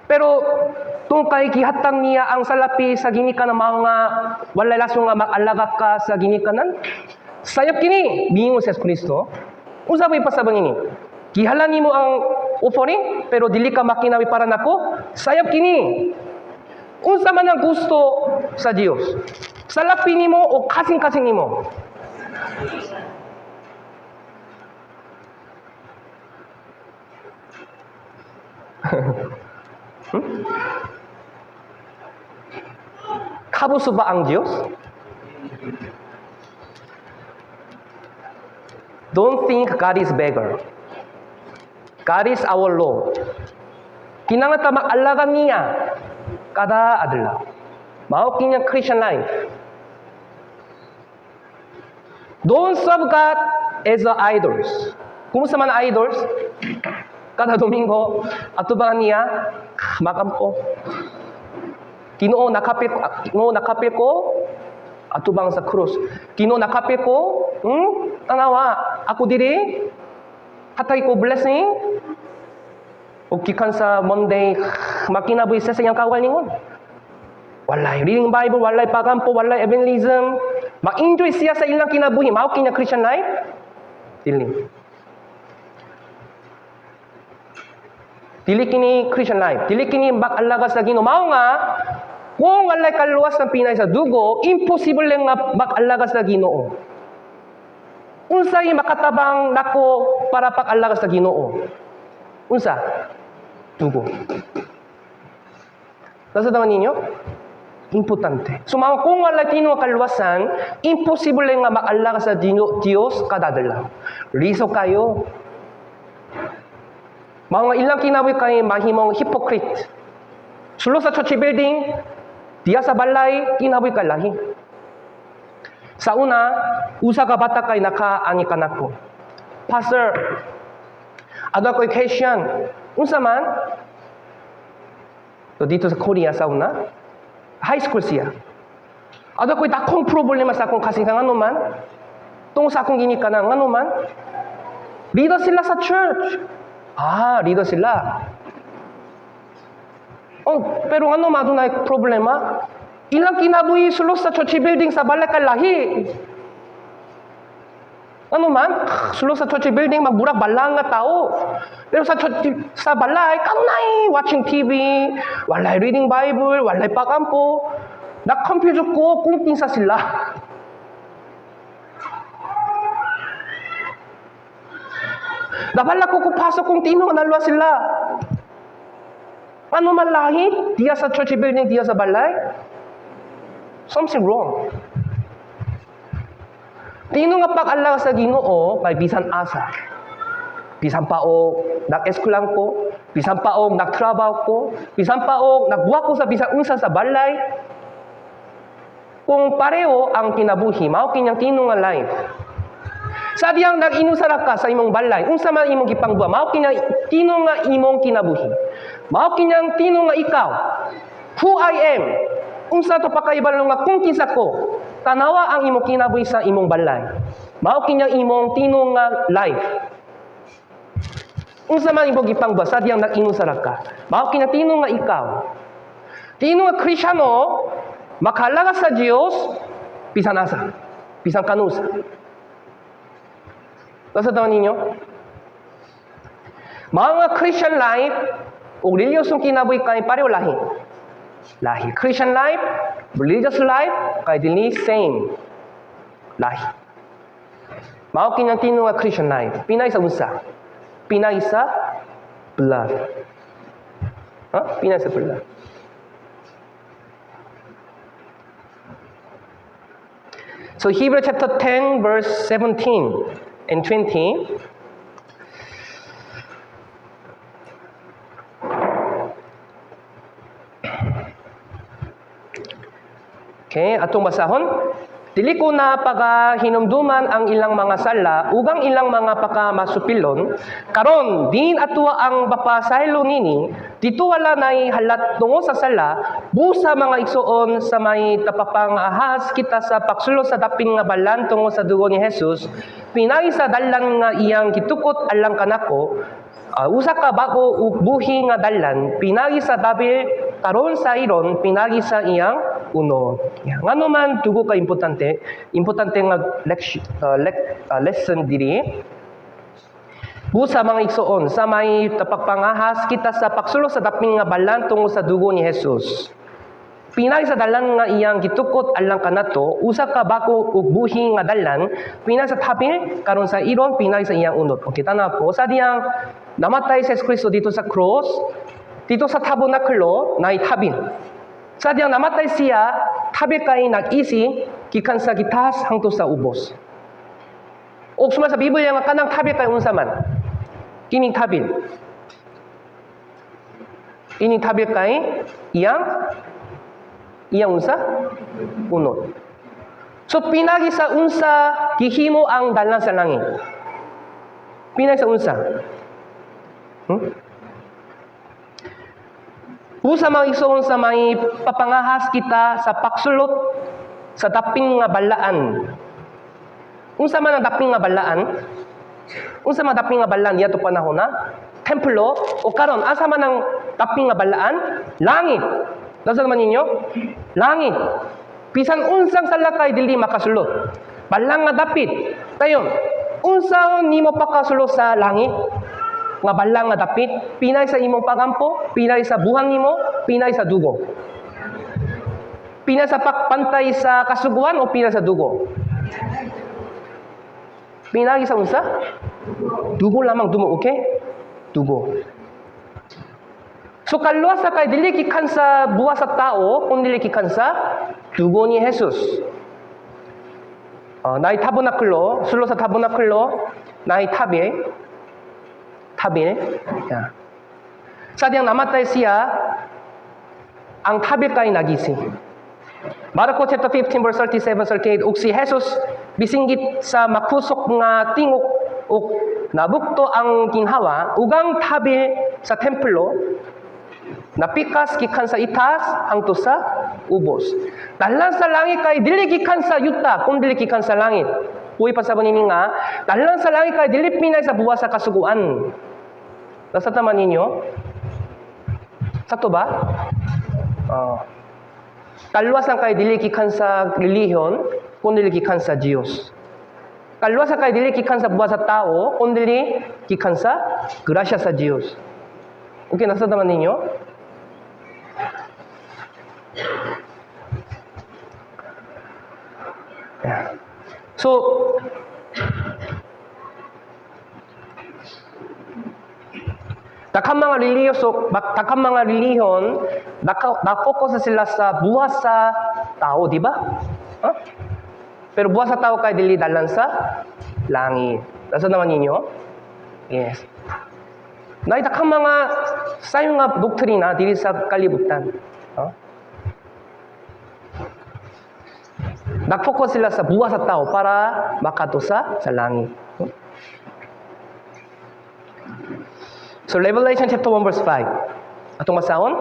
Pero tungkay gihatag niya ang salapi sa ginikanan, mga walay lason nga mag-alaga ka sa ginikanan, sayop kini, miingon si Yesu Kristo. Unsa ba ipasabang ini? Gihala nimo ang offering pero dili ka makinawi para nako, sayop kini. Unsa man ang gusto sa Dios? Salapi nimo o kasing-kasing nimo? Kabus ba ang Diyos? Don't think God is beggar. God is our Lord. Kinahanglan ta mag-alaga niya kada adlaw. Mao kini Christian life. Don't serve God as a idols. Kumusta man idols? Kada Domingo, atubangan niya, magampo. Ginoo, nakapil ko, Ginoo, nakapil ko, atubang sa krus. Ginoo, nakapil ko, Tanawa, ako diri, hatay ko blessing. O gikan sa Monday, makinabuhi sa iyang kaugalingon. Walay reading Bible, walay pagampo, walay evangelism. Ma-enjoy siya sa ilang kinabuhi. Mao kini Christian life? Dili. Dili kini Christian life. Dili kini mag-alaga sa Ginoo. Mao nga kung walay kaluwas ng pinay sa dugo, imposible nga mag-alaga sa Ginoo. Unsay makatabang nako para pag-alaga sa Ginoo? Unsa? Dugo. Nasa ninyo? Importante. So, mga kung wala tinuod kaluwasan, imposible nga mag-alaga sa Diyos kada adlaw. Lisod kayo. Mga ilang kinabuhi kay mahimong hypocrite. Sulod sa church building, diya sa balay, kinabuhi kay lahi. Sa una, usa ka bata kay nakaangi kanako. "Pastor, adto ko'y question." "Unsa man?" So, dito sa Korea sa una, high school siya. "Adto ko'y dakong problema sa akong kasing." "Ngano man?" "Tungod sa akong ginikanan." "Ngano man?" "Leader sila sa church." "Ah, leader sila. Oh, pero ngano man adunay problema?" "Ilang kinabuhi sulod sa church building, sa balay kay lahi." "Ngano man?" "Sulod sa church building, magmurag balaan nga tao. Pero sa church, sa balay, kanunay watching TV, walay reading Bible, walay pagampo. Na-confuse ko kung kinsa sila." Nabalaka ko, pastor, kung tinuod naluwas sila. Ngano man lahi? Diya sa church building, diya sa balay. Something wrong. Tinuod nga pag-alaga sa Ginoo kay bisan asa. Bisan pa og nag-eskwelahan ko, bisan pa og nagtrabaho ko, bisan pa og nagbuhat ko sa bisan unsa sa balay. Kung pareho ang kinabuhi, mao kinyang tinuod nga life. Sa diyang nag-inusara ka sa imong balay, unsa man imong gipangbuhat, mao kinyang tinuod nga imong kinabuhi. Mao kinyang tinuod nga ikaw. Who I am. Unsa to pakahibalo nga kung kinsa ko? Tanawa ang imong kinabuhi sa imong balay. Mao kinyang imong tinuod nga life. Unsa man imong gipangbuhat sa diyang nag-inusara ka, mao kinyang tinuod nga ikaw. Tinuod nga Kristyano, makalaga sa Dios bisan asa, bisan kanusa. Nasa ninyo? Mga Christian life o relihiyosong kinabuhi kay pareho lahi. Lahi. Christian life, religious life, kay dili same. Lahi. Mao kinyang tinuod nga Christian life. Pinay sa unsa? Pinay sa blood. Huh? Pinay sa blood. So Hebrew chapter 10 verse 17 and 20. Okay, atong basahon. Dili ko na pagahinumduman ang ilang mga sala ug ang ilang mga pakamasupilon. Karon diin atoa ang mapasaylo nini, didto wala nay halat tungod sa sala. Busa, mga igsuon, sa may tapapangahas kita sa pagsulod sa dapin nga balaan tungod sa dugo ni Jesus, pinagi sa dalan nga iyang gitukot alang kanato, usa ka bag-o ug buhi nga dalan, pinagi sa tabil karon sa iron, pinagi sa iyang unod. Yeah. Ngano man dugo ka importante, importante nga lesson diri. Busa, mga igsuon, sa may tapagpangahas kita sa pagsulod sa dapin nga balaan tungod sa dugo ni Jesus, pinagi sa dalan nga iyang gitukot alang kanato, usa ka bag-o ug buhi nga dalan, pinagi sa tabil karon sa iron, pinagi sa iyang unod. Okay, tanaw po. Sa diyang namatay si Kristo didto sa cross, didto sa tabernakulo, naay tabil. Sa diyang namatay siya, tabil kay nag-isi, gikan sa gitaas hangtod sa ubos. Og suma sa Biblia nga kanang tabil kay unsa man? Kining tabil. Ining tabil kay iyang unsa? Unod. So pinagi sa unsa gihimo ang dalan sa langit? Pinagi sa unsa? Hmm? Busa, mga igsoon, sa may papangahas kita sa pagsulod sa dapin nga balaan. Unsa man ang dapin nga balaan? Unsa man dapin nga balaan niadto panahon na? Templo o karon asa man ang dapin nga balaan? Langit. Nasa naman ninyo? Langit. Bisan unsang salakay dili makasulod. Balaan nga dapit. Dayon, unsa nimo pakasulod sa langit? Nga balaan nga dapit, pinagi sa imong pagampo, pinagi sa buhang nimo, pinagi sa dugo. Pinagi sa pagpantay sa kasuguan o pinagi sa dugo? Pinagi sa unsa? Dugo lamang, dugo, okay? Dugo. So kaluwasan kay dili gikan sa buhat sa tao, kun dili gikan sa dugo ni Jesus. Naay tabernakulo, sulod sa tabernakulo, naay tabil, tabil. Yeah. Sa diyang namatay siya, ang tabil kay nagisi. Marco chapter 15 verse 37 38, ug si Jesus misinggit sa makusog nga tingog ug nabukto ang ginhawa ug ang tabil sa templo napikas gikan sa itaas hangtod sa ubos. Dalan sa langit kay dili gikan sa yuta kun dili gikan sa langit. Uy pa sa nini nga dalan sa langit kay dili pinagi sa buhat sa kasuguan. Nasabtan man ninyo? Sakto ba? Oh. Kaluwasan kay dili gikan sa relihiyon kun dili gikan sa Dios. Kaluwasan kay dili gikan sa buhat sa tao kun dili gikan sa grasya sa Dios. Okay, nasabtan man ninyo? Yeah. So, daghang mga relihiyoso, daghang mga relihiyon, na-focus sila sa buhat sa tao, di ba? Huh? Pero buhat sa tao kay dili dalan sa langit. Nasabtan naman ninyo? Yes. Naay daghang mga sayo nga doktrina diri sa kalibutan. Huh? Nag-focus sila sa buhat sa tao para makaadto sa langit. Huh? So Revelation chapter 1 verse 5. Atong basahon.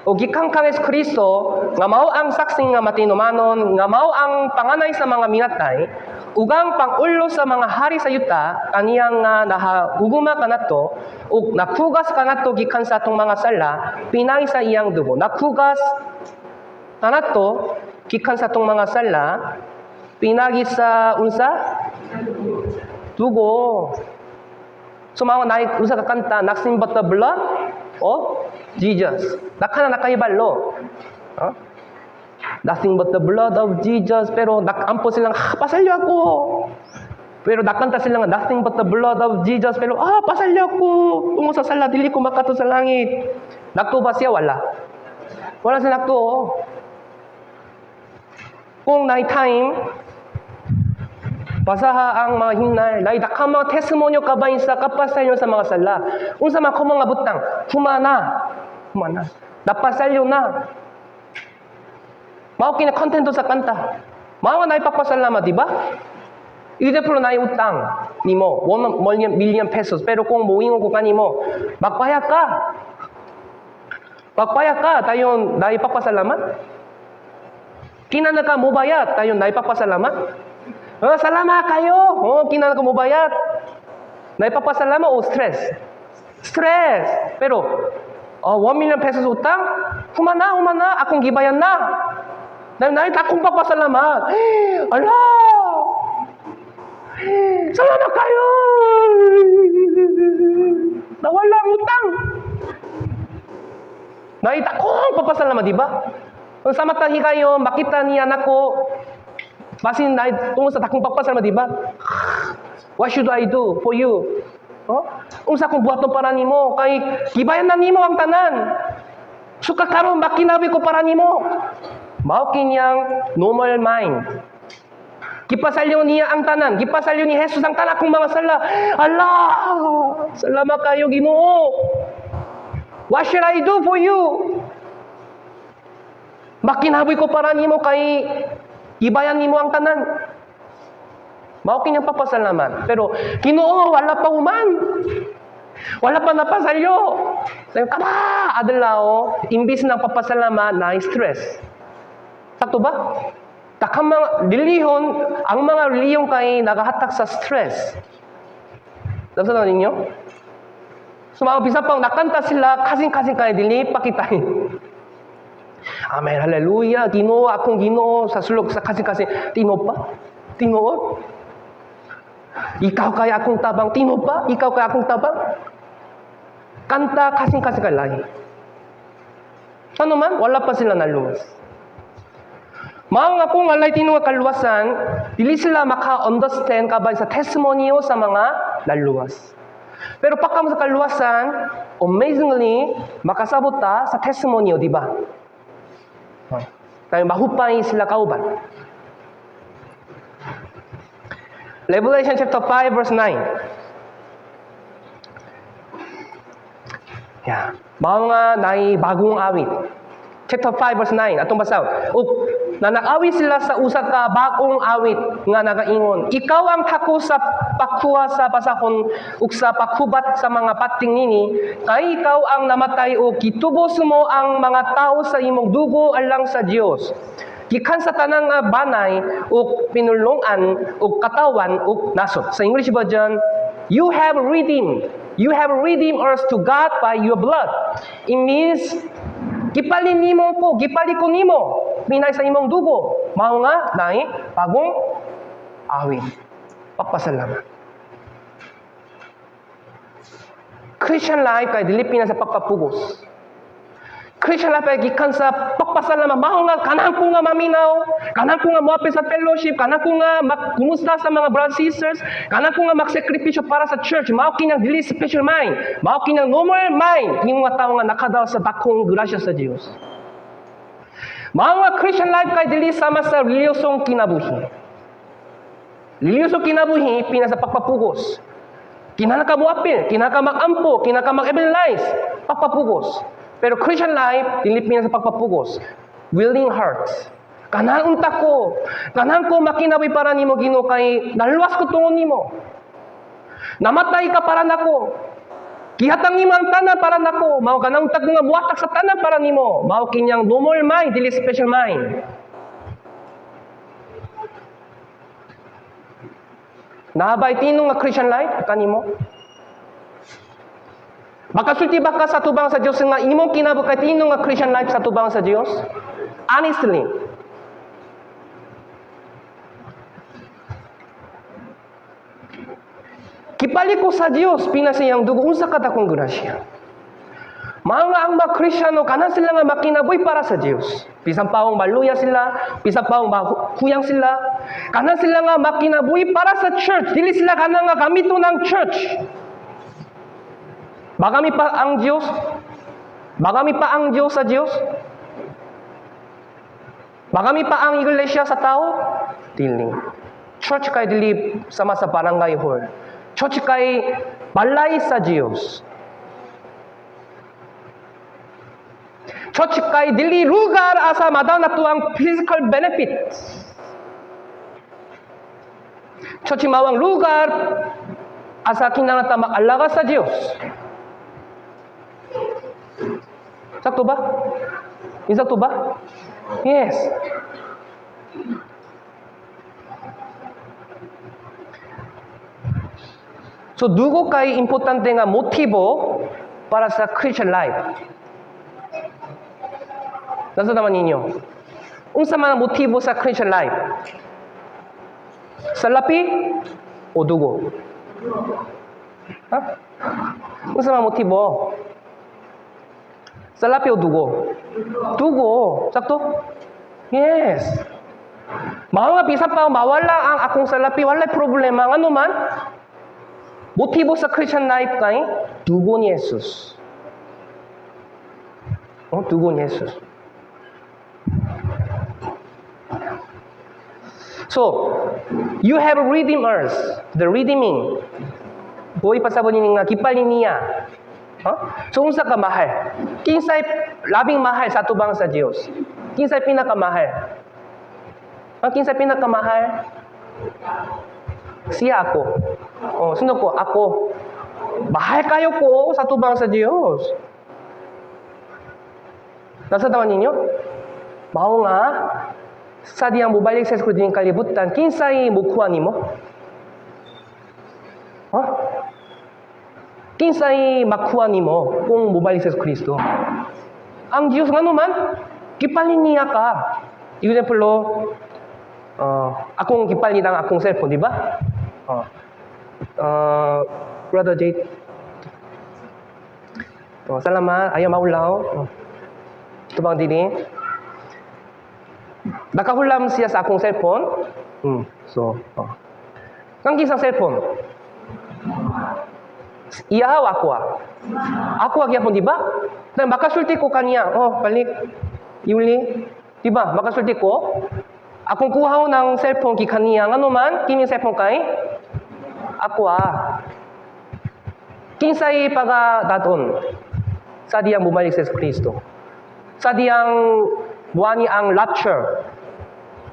O gikan kang Hesus Kristo nga mao ang saksi nga matinumanon, nga mao ang panganay sa mga minatay ug ang pangulo sa mga hari sa yuta, kaniyang nga nahuguma kanato ug nakugas kanato gikan sa atong mga sala pinagi sa iyang dugo. Nakugas kanato gikan sa atong mga sala pinagi sa unsa? Dugo. So mao naay usa ka kanta, "Nothing but the blood of Jesus." Daghan na nakahibalo. Huh? "Nothing but the blood of Jesus." Pero nakampo silang, "Ah, pasalyo ako." Pero nakanta sila nga, "Nothing but the blood of Jesus." Pero, "Ah, pasalyo ako. Tungod sa sala, dili ko makaadto sa langit." Nagtuo ba siya? Wala. Wala siya nagtuo. Kung naay time, Basaha ang mga himnal, naay daghang mga testimonyo kabahin sa kapasalyo sa mga sala. Unsa man ko mga butang, humana. Humana. Napasalyo na. Mao kina kontento sa kanta. Mao nga naay pagpasalamat, di ba? Example, naay utang nimo, 1 million pesos. Pero kung moingon ko kanimo, "Magbayad ka. Magbayad ka," dayon naay pagpasalamat? Kinahanglan ka mobayad, dayon naay pagpasalamat? "Oh, salamat kayo." Oh, kinahanglan ka mobayad. Naay pagpasalamat o stress? Stress. Pero, oh, 1 million pesos utang? Humana, humana. Akong gibayad na. Na naay akong pagpasalamat. Ala! Salamat kayo! Nawala ang utang. Naay akong pagpasalamat, di ba? Kung sa mata higayon, makita niya nako, basin naay tungod sa dakong pagpasalamat, di ba? What should I do for you? Oh? Unsa akong buhaton para nimo? Kay gibayad na nimo ang tanan. Suka karon makinabuhi ko para nimo. Mao kinyang normal mind. Gipasalyo niya ang tanan. Gipasalyo ni Jesus ang tanan akong mga sala. Allah! Salamat kayo, Ginoo. What should I do for you? Makinabuhi ko para nimo kay gibayad nimo ang tanan. Mao kinyang papasalamat. Pero, "Ginoo, wala pa human. Wala pa napasalyo." Sabi, kaba, adlaw, imbis na papasalamat, na stress. Sakto ba? Daghang mga relihiyon, ang mga relihiyon kay nagahatag sa stress. Nabsa na ninyo? So mga bisan pang nakanta sila, kasing-kasing kay dili pakitain. "Amen, hallelujah, Ginoo, akong Ginoo," sa sulok sa kasing-kasing, tinuod pa? Tinuod? Ikaw kay akong tabang, tinuod pa? Ikaw kay akong tabang? Kanta kasing-kasing kay lahi. Ano man, wala pa sila naluwas. Mao nga kung walay tinuod nga kaluwasan, dili sila maka-understand kabay sa testimonyo sa mga naluwas. Pero pagka mo sa kaluwasan, amazingly, makasabot ta sa testimonyo, di ba? Oh. Kaya mahupay sila kauban. Revelation chapter 5 verse 9. Yeah. Mao nga naay bagong awit. Chapter 5 verse 9 atong basahon. Ug na nag-awit sila sa usa ka bag-ong awit nga nagaingon, "Ikaw ang dako sa pagkuha sa basahon ug sa paghubat sa mga pating nini, kay ikaw ang namatay ug gitubos mo ang mga tao sa imong dugo alang sa Dios gikan sa tanang nga banay ug pinulongan ug katawan ug nasod." Sa English version, "You have redeemed us to God by your blood." It means gipalit nimo ko, gipalit ko nimo pinay sa imong dugo. Mao nga naay bagong awit. Pagpasalamat. Christian life kay dili pina sa pagpapugos. Christian life ay gikan sa pagpasalamat. Mao nga ganahan ko nga maminaw, ganahan ko nga moapil sa fellowship, ganahan ko nga magkumusta sa mga brothers sisters, ganahan ko nga magsakripisyo para sa church. Mao kinang dili special mind. Mao kinang normal mind yung mga tao nga nakadawat sa dakong grasya sa Dios. Mao nga Christian life kay dili sama sa reliyosong kinabuhi. Reliyosong kinabuhi pina sa pagpapugos. Kinahanglan ka moapil, kinahanglan ka mag-ampo, kinahanglan ka mag-evangelize, pagpapugos. Pero Christian life, dili pina sa pagpapugos. Willing heart. Ganahan unta ko. Ganahan ko makinabuhi para nimo, Ginoo, kay naluwas ko tungod nimo. Namatay ka para nako. Gihatag nimo ang tanan para nako. Mao ganahan unta ko nga muhatag sa tanan para nimo. Mao kinyang normal mind, dili special mind. Naa bay tinuod nga Christian life kanimo? Makasulti ba ka sa tubang sa Dios nga imong kinabuhi kay tinuod nga Christian life sa tubang sa Dios? Honestly. Gipalit ko sa Dios pina sa iyang dugo, unsa ka dakong grasya. Mao nga ang mga Kristiyano kanan sila nga makinabuhi para sa Dios. Bisan paong maluya sila, bisan paong mahuyang sila, kanan sila nga makinabuhi para sa church. Dili sila kanan nga gamito ng church. Magamit pa ang Dios? Magamit pa ang Dios sa Dios? Magamit pa ang iglesia sa tao? Dili. Church kay dili sama sa barangay hall. Church kay balay sa Dios. Church kay dili lugar asa madaw nato ang physical benefits. Church mao ang lugar asa kinahanglan ta mag-alagad sa Dios. Sakto ba? Insakto ba? Yes. So dugo kay importante nga motibo para sa Christian life? Nasa naman ninyo? Unsa man ang motibo sa Christian life? Salapi o dugo? Ha? Unsa man motibo? Salapi o dugo? Dugo. Sakto? Yes. Mao nga bisan pa mawala ang akong salapi, walay problema. Ngano man? Motibo sa Christian life kay dugo ni Jesus. Oh, dugo ni Jesus. So, you have redeemed us, the redeeming. Buhi pasabot ini nga gipalit niya. Huh? So unsa ka mahal? Kinsay labing mahal sa atubang sa Dios? Kinsay pinakamahal? Ah, kinsay pinakamahal? Siya, ako. Oh, sino ko? Ako. Mahal kayo ko sa atubang sa Dios. Nasa taman ninyo? Mao nga sa diyang mobalik sa Kristo kalibutan, kinsay mukuha nimo? Huh? Kinsay makuha nimo kung mobalik sa Kristo? Ang Diyos, ngano man, gipalit niya ka. Example, akong gipalit ang akong cellphone, di ba? Brother Jade. Salamat. Ayaw maulaw. Tubang dini. Nakahulam siya sa akong cellphone. So. Kang kinsang cellphone? Iyaha o ako ah? Ako gyapon, di ba? Na makasulti ko kaniya. "Oh, balik. Iuli." Di ba? Makasulti ko. Akong kuha ng cellphone gikan niya. Ngano man, kining cellphone kay ako ah. Kinsay pagadad-on sa diyang bumalik sa Kristo? Sa diyang muani ang rapture?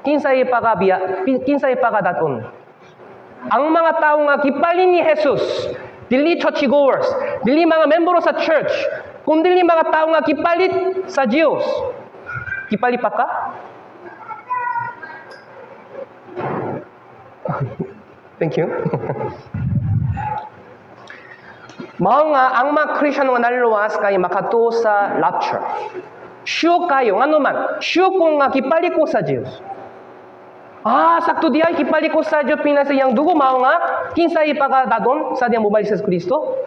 Kinsay pagabiya, kinsay pagadad-on? Ang mga tao nga gipalit ni Jesus, dili churchgoers, dili mga membro sa church, kundi mga tao nga gipalit sa Diyos. Gipalit pa ka? Thank you. Mao nga ang mga Christian nga naluwas kay makatuo sa rapture. Sure kayo, ngano man, sure ko nga gipalit ko sa Diyos. Ah, sakto diay, gipalit ko sa Diyos pinasa iyang dugo. Mao nga kinsay pagadad-on sa diyang mobalik sa Kristo?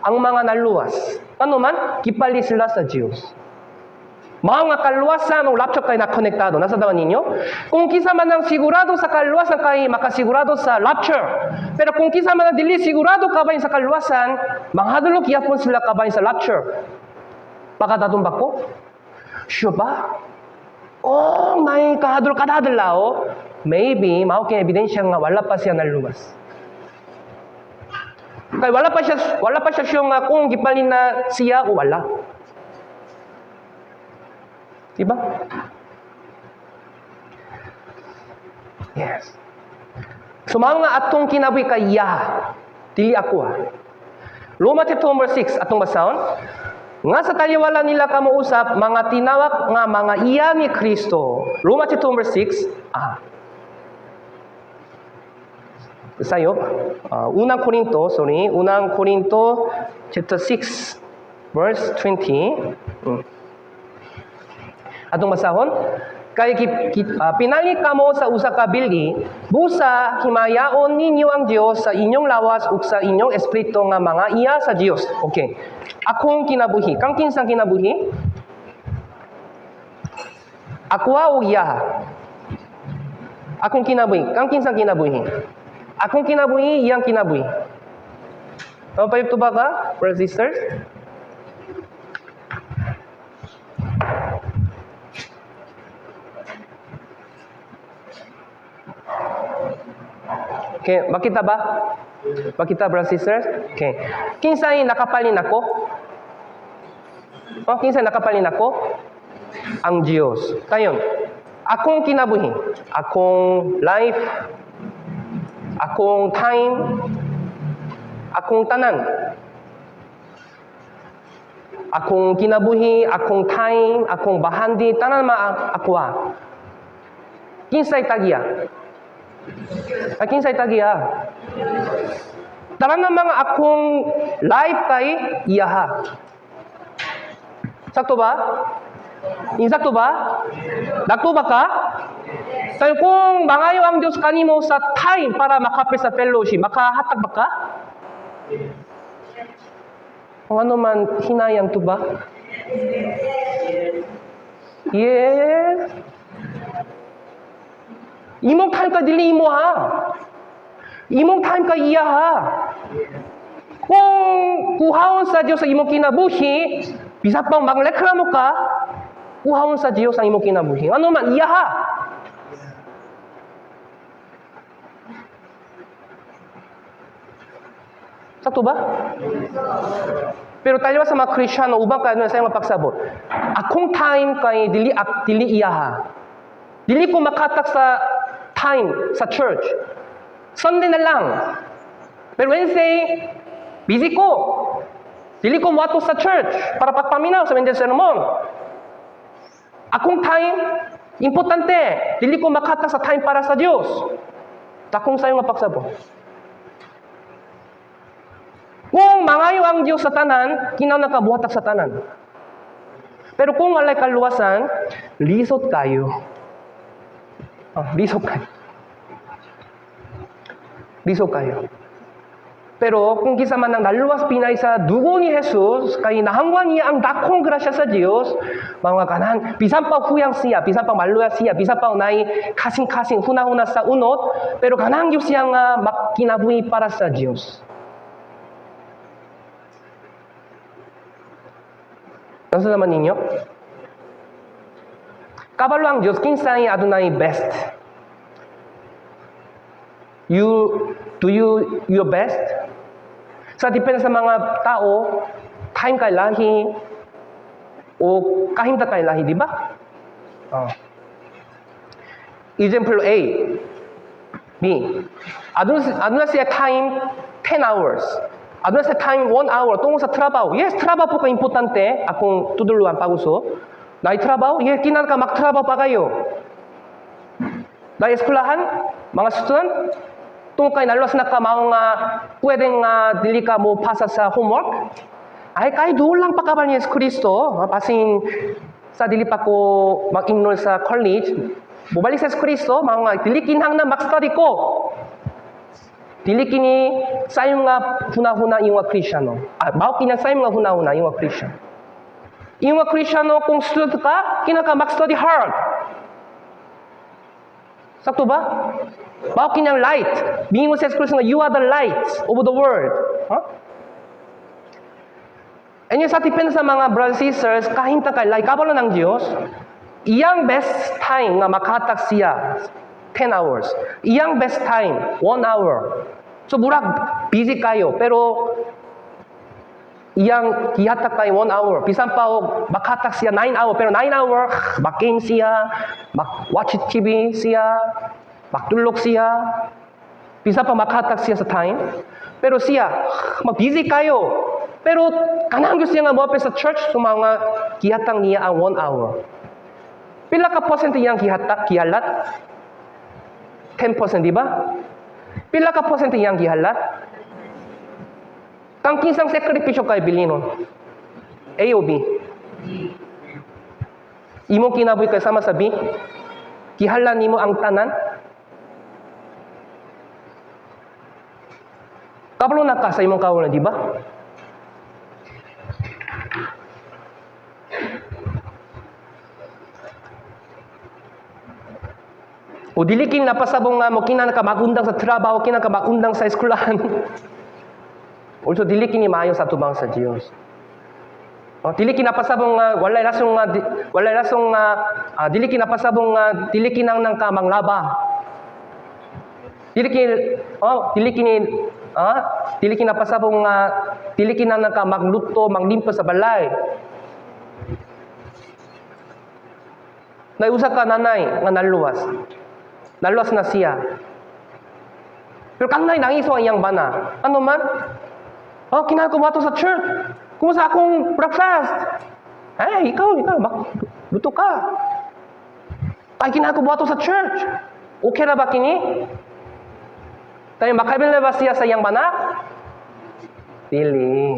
Ang mga naluwas. Ngano man, gipalit sila sa Diyos. Mao nga kaluwasan o rapture kay nakonektado. Nasa dawan ninyo? Kung kinsa man ang sigurado sa kaluwasan kay makasigurado sa rapture. Pero kung kinsa man ang dili sigurado kabahin sa kaluwasan, manghadlok gyapon sila kabahin sa rapture. Pagadad-on ba ko? Sure ba? Oh, may kahadlok kada adlaw. Maybe mao kay ebidensya nga wala pa siya naluwas. Kay wala pa siya sure nga kung gipalit na siya o wala. Diba? Yes. So mao nga atong kinabuhi kay iya, dili ako ah. Roma chapter number 6 atong basahon. Nga sa taliwala nila kamo usap mga tinawag nga mga iya ni Kristo. Roma chapter number 6. Ah. Sayo. Unang Korinto, sorry, Unang Korinto chapter 6 verse 20. Atong basahon. Kay pinalit kamo sa usa ka bili, busa himayaon ninyo ang Dios sa inyong lawas ug sa inyong espiritu nga mga iya sa Dios. Okay. Akong kinabuhi. Kang kinsang kinabuhi? Ako o iya? Akong kinabuhi. Kang kinsang kinabuhi? Akong kinabuhi, iyang kinabuhi. Tama pa ba ka, brothers and sisters? Okay, makita ba? Makita, brothers and sisters? Okay. Kinsay nakapalin ako? Oh, kinsay nakapalin ako? Ang Diyos. Kayon, akong kinabuhi, akong life, akong time, akong tanan. Akong kinabuhi, akong time, akong bahandi, tanan ma ako ah. Kinsay tagiya? Ah, kinsay tagiya? Tanan ng mga akong life kay iyaha. Sakto ba? Insakto ba? Nakto ba ka? Kaya kung mangayo ang Diyos kanimo sa time para makapil sa fellowship, makahatag ba ka? Kung ano man, hinayang to ba? Yes. Imong time ka dili imo ha. Imong time ka iya ha. Kung kuhaon sa Dios sa imong kinabuhi, bisa pang magreklamo ka, kuhaon sa Dios ang imong kinabuhi. Ano man, iya ha. Sakto ba? Pero tayo sa mga Kristyano, ubang ka sa mga pagsabot. Akong time kay dili ak dili iya ha. Dili ko makatak sa time sa church. Sunday na lang. Pero Wednesday, busy ko. Dili ko moadto sa church para pagpaminaw sa Wednesday sermon. Akong time, importante. Dili ko makatak sa time para sa Dios. Dakong sayo nga pagsabot. Kung mangayo ang Dios sa tanan, kinahanglan ka buhatak sa tanan. Pero kung walay kaluwasan, lisod kayo. Oh, lisod kayo. Lisod kayo. Pero kung kinsa man ang naluwas pinay sa dugo ni Jesus, kay nahangwan niya ang dakong grasya sa Dios, mga kanan, bisan pa huyang siya, bisan pa maluya siya, bisan pa nay kasing-kasing huna-huna sa unot, pero kanang Diyos siya nga makinabuhi para sa Dios. Nasa naman ninyo? Kabalo ang Diyos, kinsay adunay best. You, do you your best? Sa depende sa mga tao, time kay lahi, o kahimta kay lahi, di ba? Oh. Example A, B. Aduna siya time 10 hours. Aduna siya time 1 hour tungkol sa trabaho. Yes, trabaho po ka importante. Akong tuduluan paguso. Naay trabaho? Yes, kinahanglan ka magtrabaho pa kayo. Naay eskwelahan, mga student, tungkol kay naluwas na ka mao nga pwedeng nga dili ka mo pasa sa homework. Ay kay duol lang pa ni Yesu Kristo. Basin sa dili pa ko mag-enroll sa college, mobalik sa Yesu Kristo, mao nga dili kinahanglan mag-study ko. Dili kini sayo nga hunahuna yung nga Kristyano. Ah, mao kini sayo nga hunahuna yung nga Kristyano. Yung nga Kristyano kung student ka, kinahanglan ka mag-study hard. Sakto ba? Mao kini ang light. Miingon sa Yesu Kristo nga you are the light of the world. Huh? And yung sa depende sa mga brothers and sisters, kahimta kay light, kabalo ng Diyos, iyang best time nga makahatag siya, 10 hours. Iyang best time, 1 hour. So murag busy kayo, pero iyang gihatag kay 1 hour. Bisan pa og makahatag siya 9 hour, pero 9 hour, mag-game siya, mag-watch TV siya, magtulog siya. Bisan pa makahatag siya sa time. Pero siya, mag-busy kayo. Pero kanang gusto niya nga moapil sa church, so mga gihatag niya ang 1 hour. Pila ka percent iyang gihatag, gihalat? 10%, di ba? Pila ka percent iyang gihalat? Kang kinsang sakripisyo kay bilinon? A o B? Imong kinabuhi kay sama sa B? Gihalan nimo ang tanan? Kabalo na ka sa imong kauna, di ba? O dili kini napasabong nga mo kinahanglan ka magundang sa trabaho, kinahanglan ka magundang sa eskwelahan. Also dili kini maayo sa tubang sa Dios. O dili kini napasabong nga walay rasong nga walay rasong nga dili kini napasabong nga dili kinahanglan ka manglaba. Dili kini, oh, dili kini, dili kini napasabot nga dili kinahanglan ka magluto, maglimpyo sa balay. Nay usa ka nanay nga naluwas. Naluwas na siya. Pero kanunay nangiso ang iyang bana. Ano man? "Oh, kinahanglan ko moadto sa church. Kumusta akong breakfast?" "Ay, ikaw, luto ka. Ay, kinahanglan ko moadto sa church." Okay ra ba kini? Tayo makabil na ba siya sa iyang bana? Dili.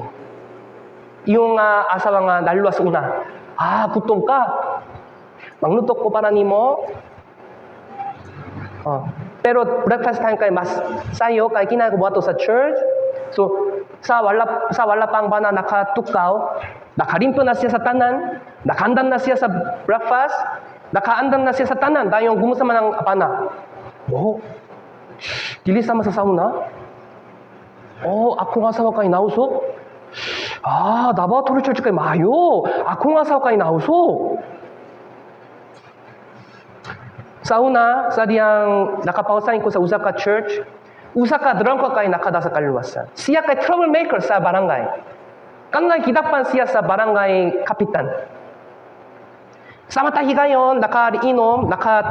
Yung asawa nga naluwas una. "Ah, gutom ka. Magluto ko para nimo." Oh. Pero breakfast time kay mas sayo kay kinahanglan ko moadto sa church. So sa wala pang bana nakatukaw, nakalimpyo na siya sa tanan, nakaandam na siya sa breakfast, nakaandam na siya sa tanan. Dayon kumusta man ang bana? "Oh, dili sama sa sauna? Oh, akong asawa kay nausok? Ah, Davao Church kay maayo. Akong asawa kay nausok." Sa una, sa diyang nakapausahin ko sa usa ka church, usa ka drunk kay nakada sa kaluwasan. Siya kay troublemaker sa barangay. Kanunay gidakpan siya sa barangay kapitan. Sa matag higayon, nakainom, naka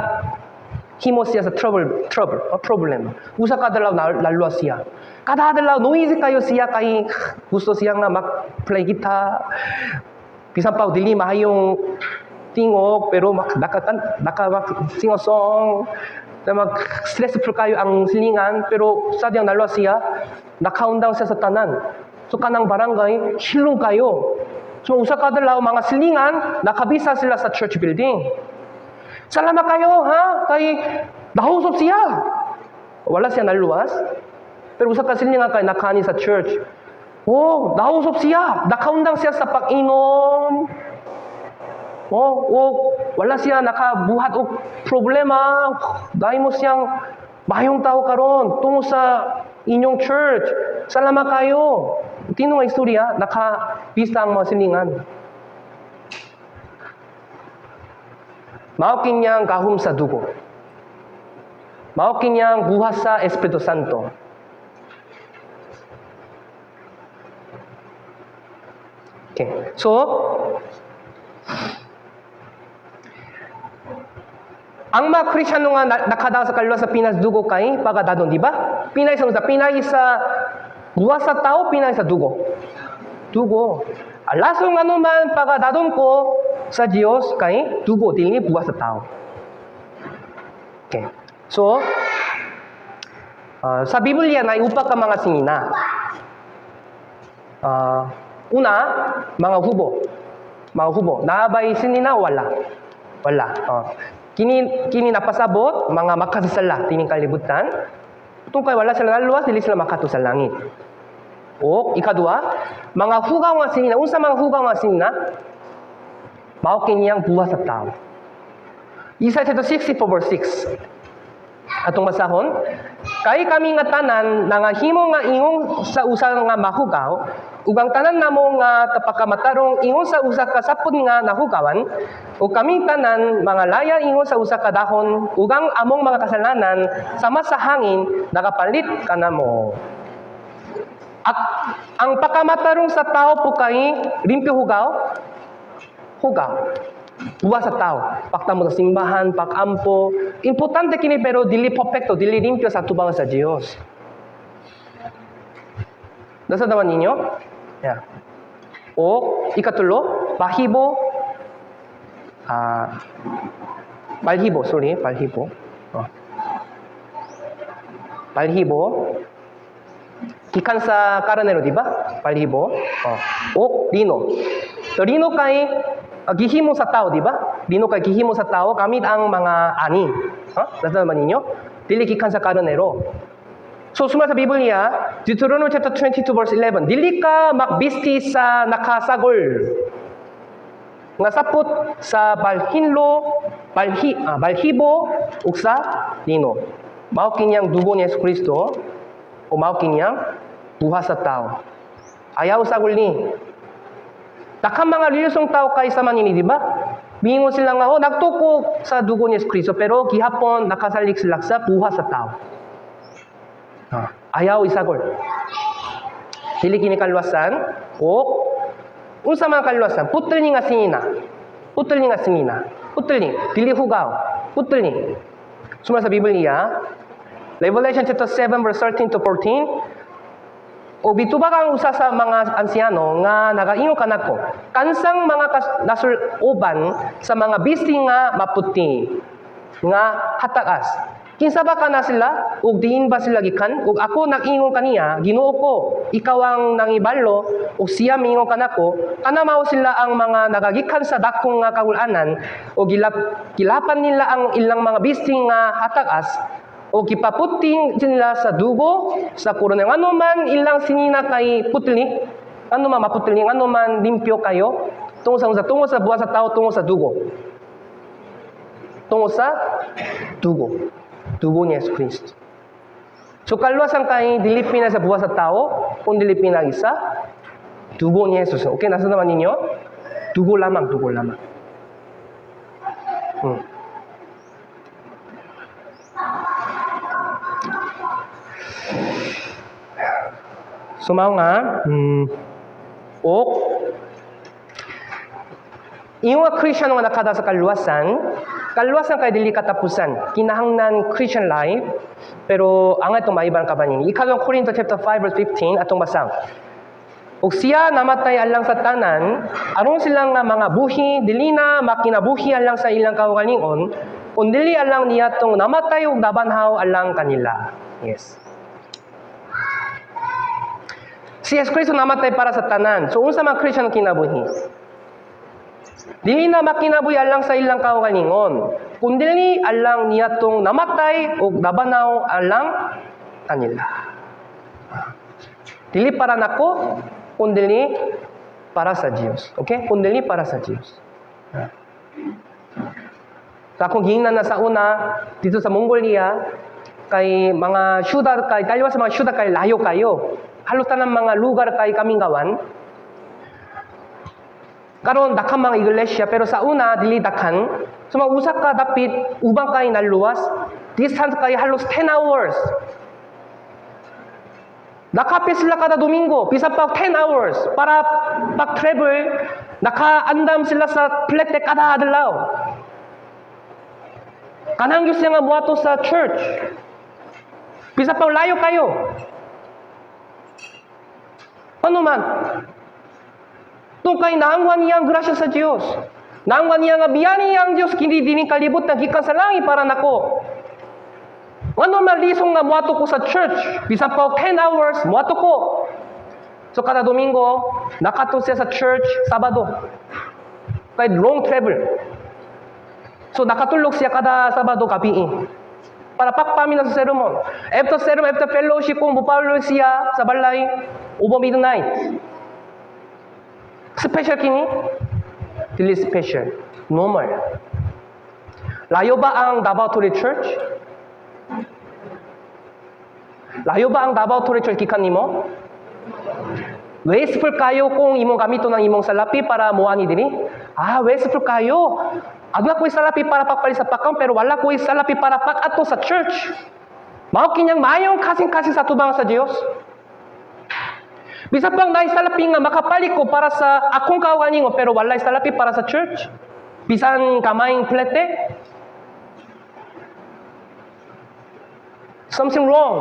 himo siya sa trouble, o problem. Usa ka adlaw naluwas siya. Kada adlaw noisy kayo siya kay gusto siya nga mag-play guitar. Bisan pa dili maayong tingog pero mak naka naka mag sing a song. Na mag stressful kayo ang silingan, pero sa diyang naluwas siya, nakaundang siya sa tanan. So kanang barangay hilom kayo. So usa ka adlaw, mga silingan nakabisa sila sa church building. "Salamat kayo ha kay nausop siya." Wala siya naluwas. Pero usa ka silingan kay nakaani sa church. "Oh, nausop siya. Nakaundang siya sa pag-inom. Oh, wala siya nakabuhat og problema. Dahil mo siyang maayong tao karon tungo sa inyong church. Salamat kayo." Tino nga istorya, nakabista ang mga silingan. Mao kinyang gahom sa dugo. Mao kinyang buhat sa Espiritu Santo. Okay. So, ang mga Kristyano nga nakadaog sa kaluwas sa pinas dugo kay pagadadon, di ba? Pinay sa unsa? Pinay sa buhat sa tao, pinay sa dugo. Dugo. Alasong anuman pagadadon ko sa Diyos kay dugo, dili buhat sa tao. Okay. So, sa Biblia na upa ka mga sinina. Una, mga hubo. Mga hubo. Naabay sinina? Wala. Wala. Kini napasabot, mga makasasala, tining kalibutan. Tungkay wala sila naluwas, dili sila makato sa langit. O, ikaduha, mga hugaw nga sinina. Unsa mga hugaw nga sinina? Mao kiniyang buhat sa tao. Isaiah chapter 64 verse 6. Atong basahon, "Kay kami nga tanan nangahimo nga ingon sa usa nga mahugaw, ug ang tanan namo nga kapakamatarong ingon sa usa ka sapod nga nahugawan, ug kami tanan mga laya ingon sa usa ka dahon, ug ang among mga kasalanan sama sa hangin nakapalit kanamo." At ang pakamatarong sa tao po kay limpyo, hugaw? Hugaw. Buhat sa tao. Pagtamo sa simbahan, pagampo. Importante kini pero dili perfecto, dili limpyo sa tubang sa Diyos. Nasa naman ninyo? Yeah. O ikatulo, bahibo, balhibo, sorry, balhibo. Oh. Balhibo. Gikan sa karnero, di ba? Balhibo. Oh. O lino. So, lino kay gihimo sa tao, di ba? Lino kay gihimo sa tao gamit ang mga ani. Huh? Nasa naman ninyo? Dili gikan sa karnero. So, suma sa Biblia, Deuteronomy chapter 22 verse 11, "Dili ka magbisti sa nakasagol nga sapot sa balhinlo, balhibo ug sa lino." Mao kinyang dugo ni Yesu Kristo o mao kinyang buhat sa tao. Ayaw sagol ni. Daghang mga relihiyosong tao kay sama nini, di ba? Miingon sila nga, "Oh, nagtuo ko sa dugo ni Yesu Kristo," pero gihapon nakasalig sila sa buhat sa tao. Ah, ayaw isagol. Dili kini kaluwasan o unsa man kaluwasan? Putli nga sinina. Putli nga sinina. Putli. Dili hugaw. Putli. Suma sa Biblia, Revelation chapter 7 verse 13 to 14, o mitubag ang usa sa mga ansyano nga nagaingon kanako, "Kansang mga nasuloban sa mga bisti nga maputi nga hatakas? Kinsa ba kana sila ug diin ba sila gikan?" Ug ako nag-ingon kaniya, "Ginoo ko, ikaw ang nangibalo." Ug siya miingon kanako, "Kana mao sila ang mga nagagikan sa dakong nga kagul-anan ug gilapan nila ang ilang mga bisti nga hatakas o gipaputing sila sa dugo sa kordero." Ano man ilang sinina kay putli, ano man maputli, ano man limpyo kayo, tungo sa unsa? Tungo sa buhat sa tao, tungo sa dugo. Tungo sa dugo. Dugo ni Yesu Kristo. So kaluwasan kay dili pina sa buhat sa tao, kung dili pina sa dugo ni Jesus. Okay, nasa naman ninyo? Dugo lamang, dugo lamang. So mao nga, ok, yung nga Christian nga nakada sa kaluwasan, kaluwasan kay dili katapusan. Kinahanglan Christian life, pero ang itong maiban kabanin. Ikalawang Korinto chapter 5 verse 15 atong basang. "Ug siya namatay alang sa tanan, aron silang nga mga buhi, dili na makinabuhi alang sa ilang kaugalingon, kundili alang niya tong namatay ug nabanhaw alang kanila." Yes. Si Yesu Kristo namatay para sa tanan. So unsa man Christian ang kinabuhi? Dili na makinabuhi alang sa ilang kaugalingon, kundili alang niya tong namatay ug nabanhaw alang kanila. Dili para nako, kundili para sa Dios. Okay? Kundili para sa Dios. Sa akong gihingnan na sa una, dito sa Mongolia, kay mga syudad kay taliwas sa mga syudad kay layo kayo. Halos tanang mga lugar kay kamingawan. Karon dakhan mga iglesia, pero sa una dili dakhan. So mga usa ka dapit ubang kay naluwas, distance kay halos 10 hours. Naka-apil sila kada Domingo, bisan pa 10 hours para pag-travel, nakaandam sila sa plete kada adlaw. Kanang gyud siya nga muadto sa church. Bisan pa layo kayo. Ano man? Tungkay naangwan niya ang grasya sa Diyos. Naangwan niya nga biyani ang Diyos kini dining kalibutan gikan sa langit para nako. Ano man lisong nga muadto ko sa church, bisan pa 10 hours muadto ko. So kada Domingo, nakato siya sa church Sabado. Kahit long travel. So nakatulog siya kada Sabado gabi. Para pagpamina sa sermon. After sermon, after fellowship, kung mupalo siya sa balay, over midnight. Special kini? Dili special. Normal. Layo ba ang Davao Tory Church? Layo ba ang Davao Tory Church gikan nimo? Wasteful kayo kung imong gamiton ang imong salapi para muani diri? Ah, wasteful kayo. Aduna ko'y salapi para pagpalit sa pagkaon, pero wala ko'y salapi para pag-ato sa church. Mao kinyang mayong kasing-kasing sa tubang sa Dios. Bisan pang naay salapi nga makapalit ko para sa akong kaugalingon, pero walay salapi para sa church. Bisan kamayng plete. Something wrong.